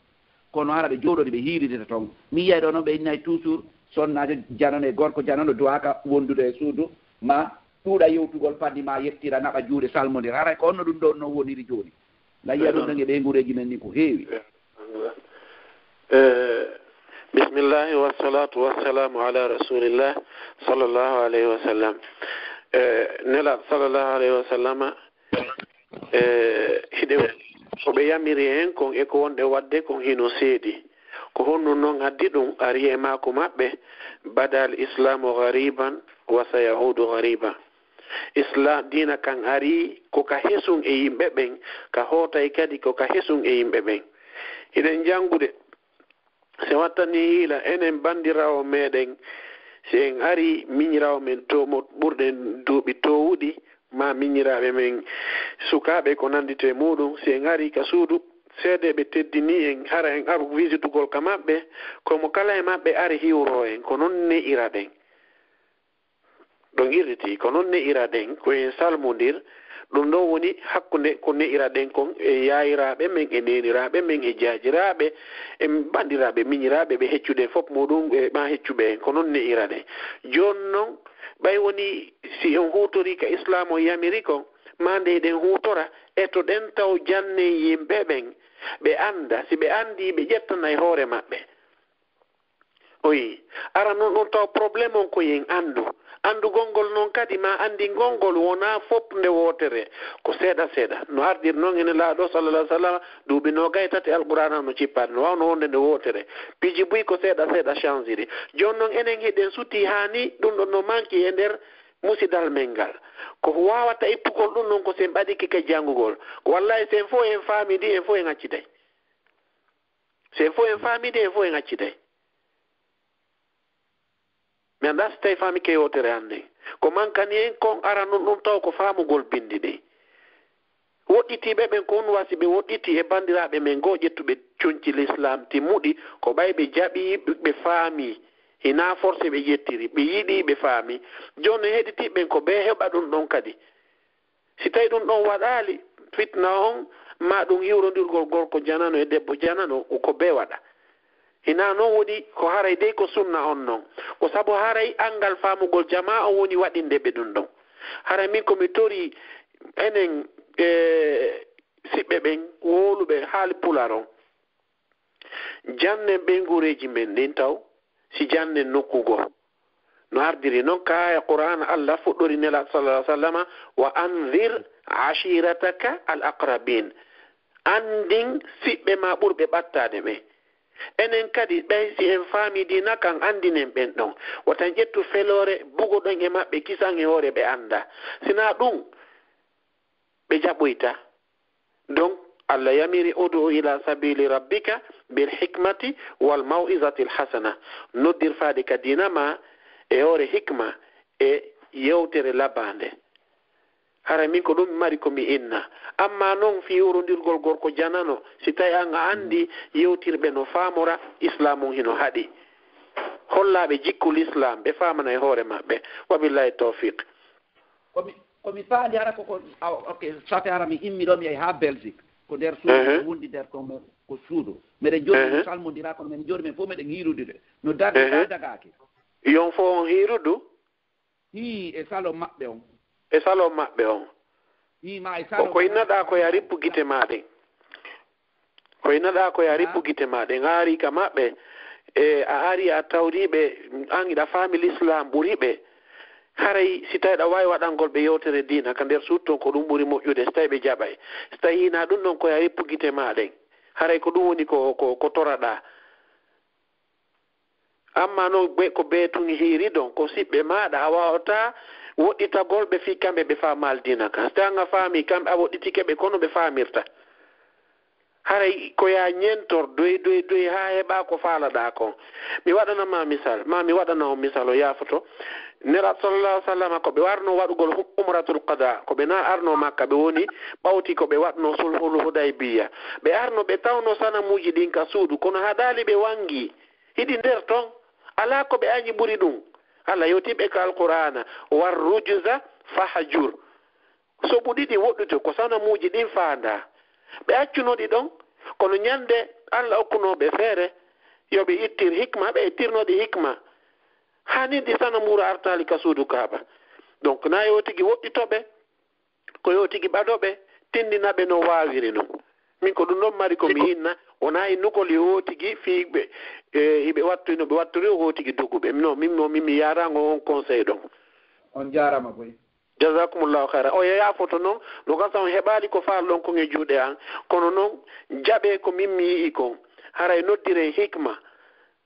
Kono hara ɓe jooɗodi, ɓe hiiridita ton. Mi yiyay ɗo non ɓe innay toujours sonnaajo janano e gorko janano duwaaka wondude e suudu, ma ɗuuɗa yewtugol, faddi ma yettira, naɓa juuɗe, salmondira. Haray ko on no ɗum ɗon no woniri jooni. Nga yiya ɗum ɗon e ɓeyguureeji men ni ko heewi. Eh, bismillahi wassalatu wassalamu ala rasulillah sallallahu alayhi wa sallam. Eh, Nela sallallahu alayhi wa sallama, eh, hiɗe ko ɓe yamiri en kon e ko wonɗe waɗde kon hino seedi. Ko honno non addi ɗum? Ari e maaku maɓɓe, "Badal islamu ghariban wa sayaudu ghariba." Islam diina kan ari ko ka hesun e yimɓe ɓen, ka hootay kadi ko ka hesun e yimɓe ɓen. Hiɗen janngude, si wattani hiila, enen banndiraawo meɗen, si en ari miñiraawo men to mo ɓurɗen duuɓi towuɗi, ma miñiraaɓe men sukaaɓe ko nanndito e muuɗum, si en ari ka suudu, seedeeɓe teddini en, hara en aru wisitugol ka maɓɓe, ko mo kala e maɓɓe ari hiwro en, ko non ne'ira ɗen. Ɗon irriti, ko non ne'iraɗen, ko en salmondir. Ɗum ɗon woni hakkunde ko ne'iraɗen kon e yaayiraaɓe men, e neeniraaɓe men, e jaajiraaɓe, e banndiraaɓe, miñiraaɓe, ɓe heccuɗen fof muɗum, e maa heccuɓe en. Ko non ne'iraɗen. Jooni non, ɓay woni si en huutorii ka Islaam on yamiri kon, maa nde eɗen huutora, etoɗen taw jannen yimɓe ɓen, ɓe annda. Si ɓe anndii, ɓe ƴettanay hoore maɓɓe. Oyi, ara non ɗum taw problème on ko yen anndu. Anndugol ngol non kadi ma anndingol ngol wonaa fof nde wootere, ko seeɗa seeɗa. No ardir non e Nelaaɗo sallallahu alaihi wasallam, duuɓi noogay tati Alqur'aana no cippaade, no waawno wonde nde wootere. Piiji buy ko seeɗa seeɗa changiri. Jooni non enen hiɗen suti haa ni ɗum ɗon no manki e nder musidal men ngal. Ko waawata ittugol ɗum non ko sen ɓadike ka janngugol. Ko wallahi sen fof en faamidi, en fof en acciday. Si en fof en faamidi, en fof en acciday. Mi anndaa si tawi faami ke yewtere an nden. Ko mankani en kon ara non ɗum taw ko faamugol binndi ɗin. Woɗɗitiiɓe ɓen ko on wasi ɓe woɗɗiti e banndiraaɓe men goo ƴettuɓe conci Lislaam timmuɗi, ko ɓay ɓe jaɓi, ɓe faami. Hinaa forcé ɓe ƴettiri, ɓe yiɗi, ɓe faami. Jooni heɗitiiɓe ɓen ko ɓe heɓa ɗum ɗon kadi. Si tawi ɗum ɗon waɗaali, fitna on, maa ɗum hiwrondirgol gorko janano e debbo janano, ko bee waɗa. Hinaa non woni ko haray dey ko sunna on non. Ko sabu haray anngal faamugol jamaa on woni waɗinde ɓe ɗum ɗon. Haray min ko mi torii enen, e, siɓɓe ɓen, wowluɓe haali pular on. Jannen ɓeynguureeji men ɗin taw, si jannen nokku goo. No ardiri non ka aaya Qur'aana, Allah fuɗɗori Nelaaɗo sallallahu alaihi wasallama, "Wa anzir ashirataka al-aqrabin." Anndin siɓɓe ma ɓurɓe ɓattaade ɓe. Enen kadi, ɓay si en faami diina kan, anndinen ɓen ɗon. Wota en ƴettu feloore, bugoɗon e maɓɓe kisan e hoore ɓe annda. Sinaa ɗum, ɓe jaɓoyta. Donc, Allah yamiri, "Ud'u ila sabili rabbika bil hikmati wal mau'izatil hasana." Noddir faade ka diina ma e hoore hikma e yewtere labaande. Hara min ko ɗum mi mari ko mi inna. Amma non fii wurondirgol gorko janano, si tawi an a anndi yewtirɓe no faamora, Islaam on hino haɗi. Hollaaɓe jikku Lislaam, ɓe faamana e hoore maɓɓe. Wa billahi tawfiq. Ko mi, ko mi faali hara ko, ko, a, ok, safi hara mi immi ɗo, mi yahi haa Belgique. Ko nder suudu, ehe, mi wondi nder ton, mo, ko suudu. Meɗen jooɗi, ehe, min salmondira, kono meɗen jooɗi, men fof meɗen hiirudude. No darni, ehe, taa dagaaki. Yon fof on hiirudu? Hii, e salon maɓɓe on. E salon maɓɓe on. Hii, ma e salon. Ko, ko innaɗaa ko ya rippu gite maa ɗen. Ko innaɗaa ko ya rippu gite maa ɗen. A ari ka maɓɓe, e a ari a tawri ɓe, an iɗa faami Lislaam ɓuri ɓe. Haray si tawi ɗa waawi waɗangol ɓe yewtere diina ka nder suudu ton, ko ɗum ɓuri moƴƴude, si tawi ɓe jaɓay. Si tawi hinaa ɗum ɗon, ko ya rippu gite maa ɗen. Haray ko ɗum woni ko, ko, ko toraɗaa. Amma non ɓe ko bee tun hiiri ɗon, ko siɓɓe maaɗa, a waawataa woɗɗitagol ɓe fii kamɓe ɓe faamaali diina kan. Si tawi an a faami kamɓe, a woɗɗitike ɓe, kono ɓe faamirta. Haray ko yaa ñentor doy, doy, doy haa heɓaa ko faalaɗaa kon. Mi waɗana ma misal, ma mi waɗana on misal, o yaafoto. Nelaaɗo sallallahu alaihi wasallam ko ɓe warno waɗugol hu-, umratul qada, ko ɓe na arno Makka, ɓe woni ɓawti ko ɓe waɗno sulhul Hudaybiya. Ɓe arno ɓe tawno sanamuuji ɗin ka suudu, kono haɗaali ɓe wangi. Hiɗi nder ton, alaa ko ɓe añi ɓuri ɗum. Allah yewti ɓe ka Alqur'aana, "War rujza fahjur." Soɓu ɗiɗi woɗɗude ko sanamuuji ɗin faandaa. Ɓe accuno ɗi ɗon, kono ñande Allah okkunoo ɓe feere, yo ɓe ittir hikma, ɓe ittirno ɗi hikma. Hanin ɗi sanamuuru artaali ka suudu Kaaba. Donc, na yo tigi woɗɗito ɓe. Ko yo tigi ɓado ɓe, tinndina ɓe no waawiri non. Min ko ɗum ɗon mari ko mi inna, wonaa innugol yo tigi fii ɓe, e, hiɓe wattu no ɓe watturi o tigi dogu ɓe. Non, min mo, min mi yaaraango on conseil ɗon. On jaaraama boy. Jazakumullahu khairan. O yaafoto non, no gasa on heɓaali ko faal ɗon kon e juuɗe an. Kono non, jaɓee ko min mi yi'i kon. Haray noddiren hikma.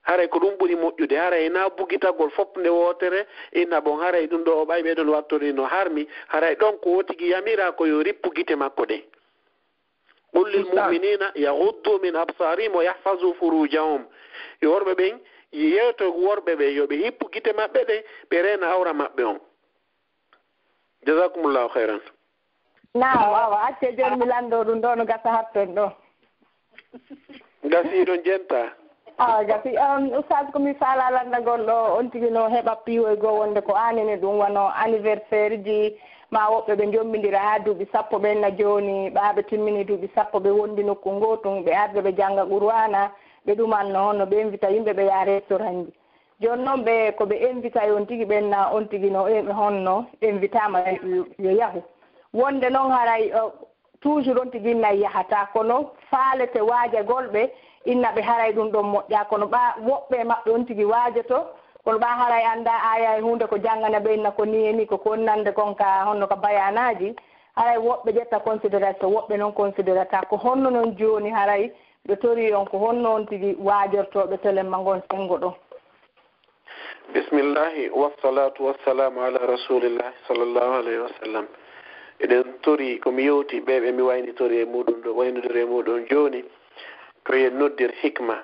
Haray ko ɗum ɓuri moƴƴude. Haray na bugitagol fof nde wootere, inna bon, haray ɗum ɗo o ɓay ɓe ɗon wattori no harmi, haray ɗon ko o tigi yamira ko yo rippu gite makko ɗen. "Qul lil mu'minina yaghuddu min absarihim wa yahfazu furujahum." Yo worɓe ɓen yeeto worɓe ɓe, yo ɓe hippu gite maɓɓe ɗen, ɓe reena awra maɓɓe on. Jazakumullahu khairan. Naam, awa, acce jooni mi lanndoo ɗum ɗo no gasa hatton ɗo. Gasi ɗon jenta. Awa gasi. Um, Oustaz, ko mi faala lanndagol ɗo, on tigi no heɓa piiwoygol wonde ko aanene ɗum wano anniversaire ji, ma woɓɓe ɓe njombindira haa duuɓi sappo ɓen na jooni, ɓaa ɓe timmini duuɓi sappo ɓe wondi nokku ngootum, ɓe arde ɓe jannga Qur'aana, ɓe ɗumanno honno ɓe invita yimɓe ɓe yaha restaurant ji. Jooni noon ɓe ko ɓe invita on tigi ɓen na on tigi no e-, honno invitaama yo, yo yahu. Wonde noon haray, uh, toujours on tigi inna yahata, kono faalete waajagol ɓe, inna ɓe haray ɗum ɗon moƴƴa, kono ɓa woɓɓe e maɓɓe on tigi waajoto, kono ɓa haray annda aya e huunde ko janngana ɓe, inna ko ni e ni, ko ko nande kon ka honno ka bayanaaji, haray woɓɓe ƴetta considération, woɓɓe noon considérata. Ko honno noon jooni haray ɓe torii on, ko honno on tigi waajortooɓe telemma ngon senngo ɗon? Bismillahi, wassalatu wassalamu ala rasulillahi sallallahu alayhi wa sallam. Eɗen tori ko mi yewti ɓe ɓe mi waynitori e muɗum ɗo, waynodiri e muɗum jooni, ko yen noddir hikma.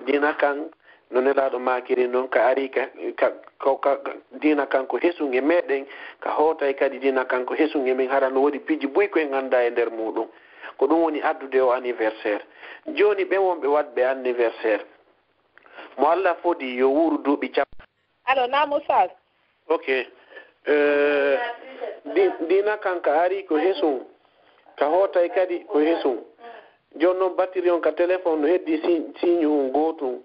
Diina kan, no Nelaaɗo maakiri noon, ka ari ka, ka, ka, ka, ka, diina kan ko hesun e meɗen, ka hootay kadi diina kan ko hesun e men, hara no woodi piiji buy ko en annda e nder muɗum. Ko ɗum woni addude o anniversaire. Jooni ɓen wonɓe waɗɓe anniversaire, mo Allah fodi yo wuuru duuɓi cap- Allo, naam Oustaz. Ok. Eh, di-, diina kan ka ari ko hesun, ka hootay kadi ko hesun. Jooni noon batiri on ka téléphone no heddi si-, signe hun gootun.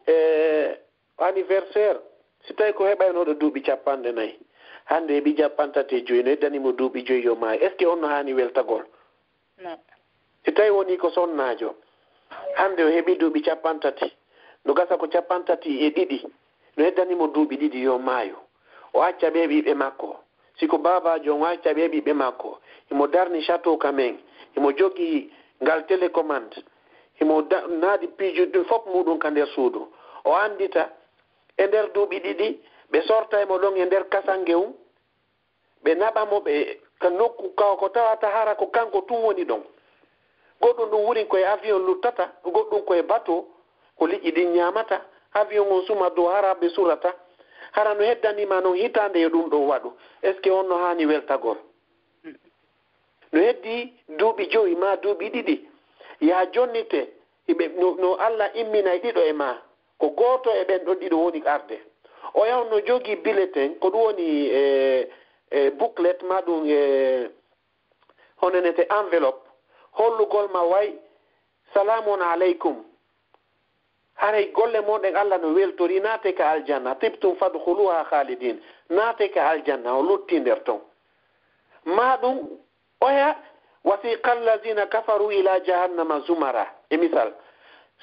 Eh, anniversaire, si tawi ko heɓaynooɗo duuɓi cappanɗe nayi, hannde heɓi cappanɗe tati e joyi, no heddani mo duuɓi joyi yo maayo. Est-ce que on no haani weltagol? Non. Si tawi woni ko sonnaajo, hannde o heɓi duuɓi cappanɗe tati, no gasa ko cappanɗe tati e ɗiɗi, no heddani mo duuɓi ɗiɗi yo maayo. O acca ɓe ɓiɓɓe makko. Si ko baabaajo on, o acca ɓe ɓiɓɓe makko. Himo darni château ka men. Himo jogii ngal télécommande. Himo da-, naadi piiji ɗum fof muɗum ka nder suudu. O anndita e nder duuɓi ɗiɗi, ɓe sortay mo ɗon e nder kasange um. Ɓe naɓa mo ɓe ka nokku ka ko tawata hara ko kanko tun woni ɗon. Goɗɗum ɗum wurin ko e avion luttata, goɗɗum ko e bateau, ko liƴƴi ɗin ñaamata. Avion on suma dow hara ɓe surata. Hara no heddani ma non hitaande yo ɗum ɗon waɗu. Est-ce que on no haani weltagol? No heddi duuɓi jowi maa duuɓi ɗiɗi. Yaa jonnite, hiɓe, no, no Allah imminay ɗiɗo e maa. Ko gooto e ɓen ɗon ɗiɗo woni arde. Oya on no jogii bulletin, ko ɗum woni e, e booklet maa ɗum e, honenete enveloppe, hollugol ma way, "Salaamun aleykum." Haray golle mon ɗen Allah no weltori, naate ka aljanna, "Tibtum fadkhuluha khalidin." Naate ka aljanna, o lutti nder ton. Maa ɗum oya, "Wasiqa allazina kafaru ila jahannama zumara." E misal,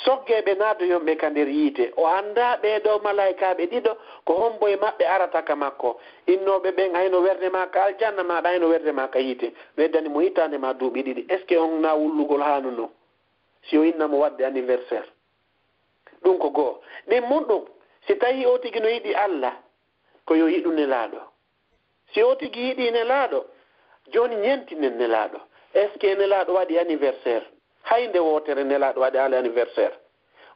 sogge ɓe naadoyon ɓe ka nder yiite. O annda ɓee ɗoo malaykaaɓe ɗiɗo, ko hombo e maɓɓe arata ka makko. Innooɓe ɓen, hayno werde ma ka aljanna, maa ɗa hayno werde ma ka yiite. No heddani mo hitaande maa duuɓi ɗiɗi. Est-ce que on na wullugol haanuno? Si o inna mo waɗde anniversaire. Ɗum ko goo. Ɗin mun ɗum, si tawi o tigi no yiɗi Allah, ko yo yiɗu Nelaaɗo. Si o tigi yiɗi Nelaaɗo, jooni ñentinen Nelaaɗo. Est-ce que Nelaaɗo waɗi anniversaire? Hay nde wootere Nelaaɗo waɗaali anniversaire.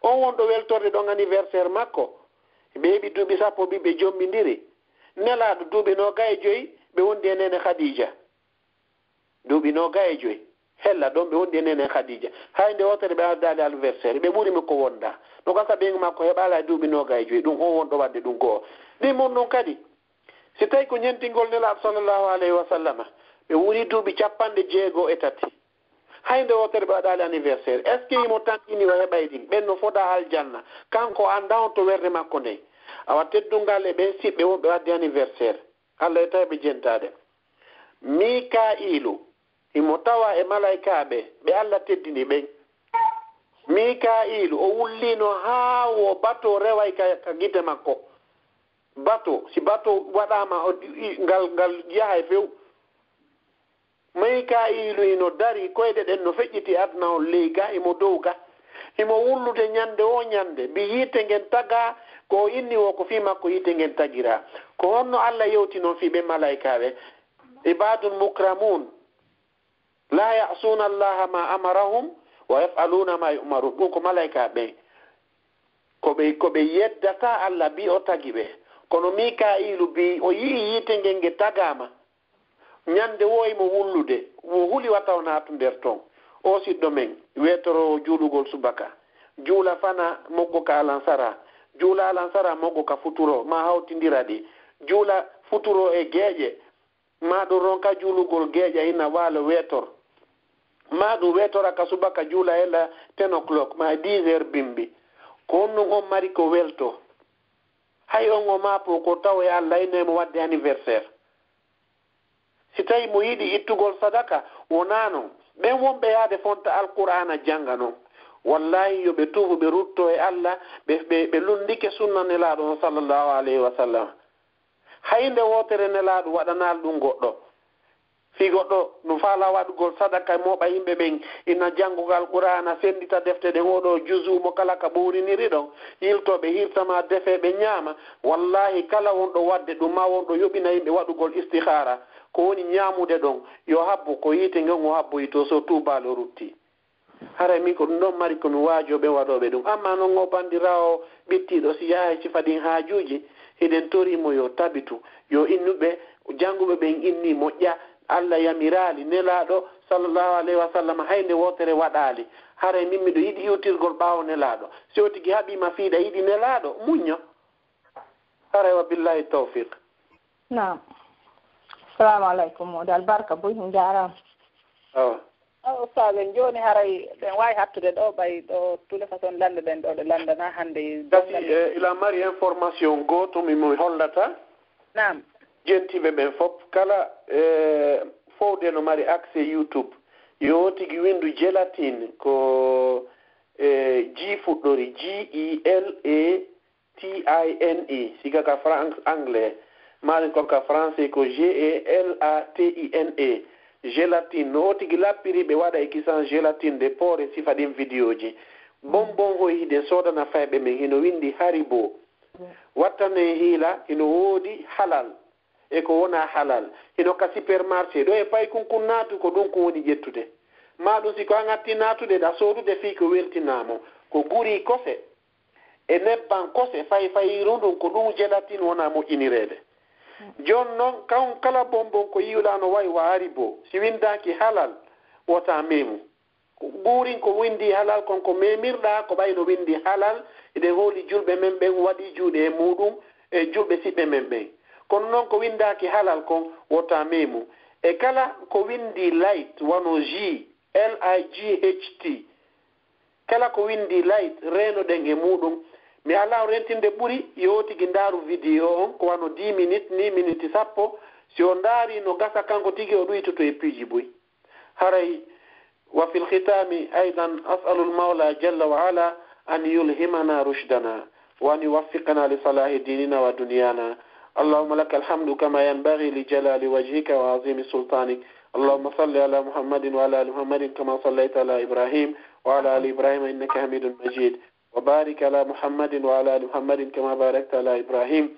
On wonɗo weltorde ɗon anniversaire makko, ɓe heɓi duuɓi sappo ɓiɓɓe jombindiri. Nelaaɗo duuɓi noogay e joyi, ɓe wondi e neene Khadija. Duuɓi noogay e joyi. Hella ɗon ɓe wondi e neene Khadija. Hay nde wootere ɓe waɗaali anniversaire. Ɓe ɓuri mo ko wonda. No gasa ɓeyngu makko heɓaali hay duuɓi noogay e joyi. Ɗum on wonɗo waɗde ɗum goo. Ɗin mun ɗum kadi, si tawi ko ñentingol Nelaaɗo sallallahu alayhi wa sallama, ɓe wuuri duuɓi cappanɗe jeego e tati. Hay nde wootere ɓe waɗaali anniversaire. Est-ce que himo tanƴini o heɓay ɗin? Ɓen no foda aljanna. Kanko o annda on to werde makko nden. Awa teddungal e ɓen siɓɓe wonɓe waɗde anniversaire. Allah e tawi ɓe jentaade. Mika'iilu, himo tawa e malaykaaɓe, ɓe Allah teddini ɓen. Mika'iilu, o wullino haa wo bato reway ka, ka gite makko. Bato, si bato waɗaama, o, i, ngal, ngal yahay few. Mika'iilu hino dari, koyɗe ɗen no feƴƴiti aduna on ley ga, himo dow ga. Himo wullude ñande wo ñande, mbi yiite ngen tagaa, ko o inni wo ko fii makko yiite ngen tagiraa. Ko honno Allah yewti non fii ɓen malaykaaɓe? Ibaadun mukramuun, laa ya'suuna Allaha maa amarahum, wa yaf'aluuna maa yu'maruun. Ɗum ko malaykaaɓe ɓen. Ko ɓe, ko ɓe yeddataa Allah, bi o tagi ɓe. Kono Mika'iilu bi o yi'i yiite ngen nge tagaama. Ñande wo himo wullude, wo huli wata o naatu nder ton. O siɗɗo men, weetoroowo juulugol subaka, Juula fana moggo ka alansara. Juula alansara moggo ka futuro, ma hawtindira ɗi. Juula futuro e geeƴe, ma ɗum ronka juulugol geeƴa ina waalo weetor. Ma ɗum weetora ka subaka juula ela ten o'clock, ma dix heures bimbi. Ko on ɗum on mari ko welto. Hay on o maapo ko taw e Allah ina mo waɗde anniversaire. Si tawi mo yiɗi ittugol sadaka, wonaa non. Ɓen wonɓe yaade fonta Alqur'aana jannga non. Wallaahi yo ɓe tuubu, ɓe rutto e Allah, ɓe, ɓe, ɓe lunndike sunna Nelaaɗo on sallallahu alayhi wa sallam. Hay nde wootere Nelaaɗo waɗanaali ɗum goɗɗo. Fii goɗɗo no faalaa waɗugol sadaka e mooɓa yimɓe ɓen, ina janngugo Alqur'aana, senndita defte ɗen, oo ɗoo juzu mo kala ka ɓooriniri ɗon, yiltoo ɓe hirta maa defee ɓe ñaama. Wallaahi kala wonɗo waɗde ɗum maa wonɗo yoɓina yimɓe waɗugol istixaara, ko woni ñaamude ɗon, yo habbo ko yiite ngen o habboyi to, so tuubaali o ruttii. Haray min ko ɗum ɗon mari ko mi waajoo ɓen waɗooɓe ɗum. Ammaa non oo banndiraawo ɓittiiɗo, si yahay sifa ɗin haajuuji, hiɗen torii mo yo tabitu, yo innuɓe jannguɓe ɓen inni moƴƴa. Allah yamiraali Nelaaɗo sallallahu alayhi wa sallam hay nde wootere waɗaali. Haray min miɗo yiɗi iwtirgol ɓaawo Nelaaɗo. Si o tigi haɓiima fii ɗa yiɗi Nelaaɗo, muñño. Haray wa billahi tawfiq. Naam. Salaamu aleykum, moodi albarka buy, njaaraama. Awa. Awa, ustaas, en jooni haray ɓen waawi hattude ɗo, ɓay ɗo tule façon lande ɗen ɗo ɗe landana hannde. Gasi, eh, ila mari information gooto mi mo hollata. Naam. Jentiiɓe ɓen fof, kala, eh, fowde no mari accès YouTube. Yo tigi windu gélatine ko, eh, G fuɗɗori, G E L A T I N E, siga ka Fran-, anglais, mari ko ka français ko G E L A T I N E, gélatine. No o tigi lappiri ɓe waɗa e kisan gélatine de poore sifa ɗin vidéo ji. Bonbon hoy hiɗen soodana fayɓe men, hino windi Haribo. Wattanen hiila, hino woodi halal e ko wonaa halal. Hino ka supermarché, ɗo e paykun kun naatu, ko ɗun ko woni ƴettude. Maa ɗun si ko an atti naatude ɗa soodude fii ko weltinaa mo. Ko guri kose. E nebban kose fay fayiru ndun, ko ɗun gélatine wona moƴƴinireede. Jon non, kan kala bonbon ko yi'uɗaa no wa'i wa Haribo, si windaaki halal, wota meemu. Gurin ko windi halal kon ko meemirɗaa, ko ɓay no windi halal, eɗen hooli julɓe men ɓen waɗi juuɗe e muuɗum, e julɓe siɓɓe men ɓen. Kono non ko windaaki halal kon, wota meemu. E kala ko windi light, wano G, L I G H T, kala ko windi light, reenoɗen e muuɗum. Mi alaa o rentinde ɓuri, yo o tigi ndaaru vidéo on, ko wano dix minutes, ni miniti sappo. Si o ndaari, no gasa kanko tigi o ɗuytoto e piiji buy. Haray, وفي الختام أيضا أسأل المولى جل وعلا أن يلهمنا رشدنا، وأن يوفقنا لصلاح ديننا ودنيانا. اللهم لك الحمد كما ينبغي لجلال وجهك وعظيم سلطانك. اللهم صل على محمد وعلى آل محمد كما صليت على إبراهيم وعلى آل إبراهيم إنك حميد مجيد. وبارك على محمد وعلى آل محمد كما باركت على إبراهيم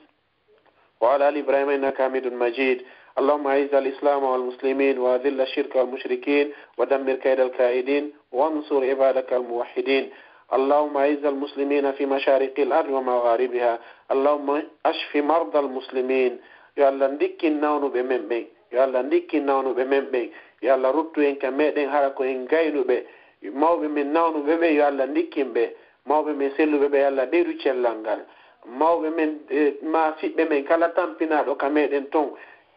وعلى آل إبراهيم إنك حميد مجيد. اللهم أعز الإسلام والمسلمين وأذل الشرك والمشركين ودمر كيد الكائدين وانصر عبادك الموحدين. اللهم أعز المسلمين في مشارق الأرض ومغاربها. اللهم اشف مرضى المسلمين. Yo Allah ndikkin nawnuɓe men ɓen. Yo Allah ndikkin nawnuɓe men ɓen. Yo Allah ruttu en ka meɗen hara ko en gaynuɓe. Mawɓe men nawnuɓe ɓe, yo Allah ndikkin ɓe. Mawɓe men selluɓe ɓe, yo Allah ɓeydu cellal ngal. Mawɓe men, eh, ma siɓɓe men kala tampinaaɗo ka meɗen ton,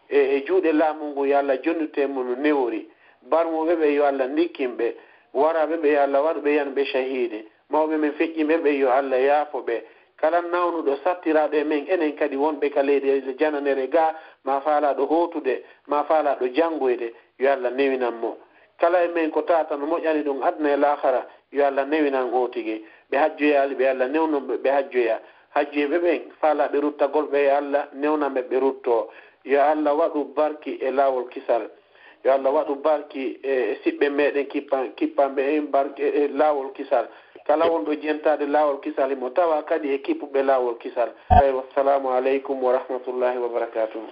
e, e juuɗe laamu ngu, yo Allah jonnitu e mun no newori. Barmuɓe ɓe, yo Allah ndikkin ɓe. Waraaɓe ɓe, yo Allah waɗu ɓe yanɓe shahiide. Mawɓe men feƴƴinɓe ɓe, yo Allah yaafo ɓe. Kala nawnuɗo sattiraaɗo e men, enen kadi wonɓe ka leyɗe jananere ga, ma faalaaɗo hootude, ma faalaaɗo janngoyde, yo Allah newinan mo. Kala e men ko tata no moƴƴani ɗum aduna e laakhara, yo Allah newinan o tigi. Ɓe hajjoyaali ɓe, Allah newnan ɓe, ɓe hajjoya. Hajjoyɓe ɓen, faalaaɓe ruttagol ɓe e Allah, newnan ɓe, ɓe rutto. Yo Allah waɗu barki e laawol kisal. Yo Allah waɗu barki e, e siɓɓe meɗen kippan-, kippanɓe en barki e, e laawol kisal. Kala wonɗo jentaade laawol kisal, himo tawa kadi e kippuɓe laawol kisal. Eywa, assalamu aleykum wa rahmatullahi wa barakatuhu.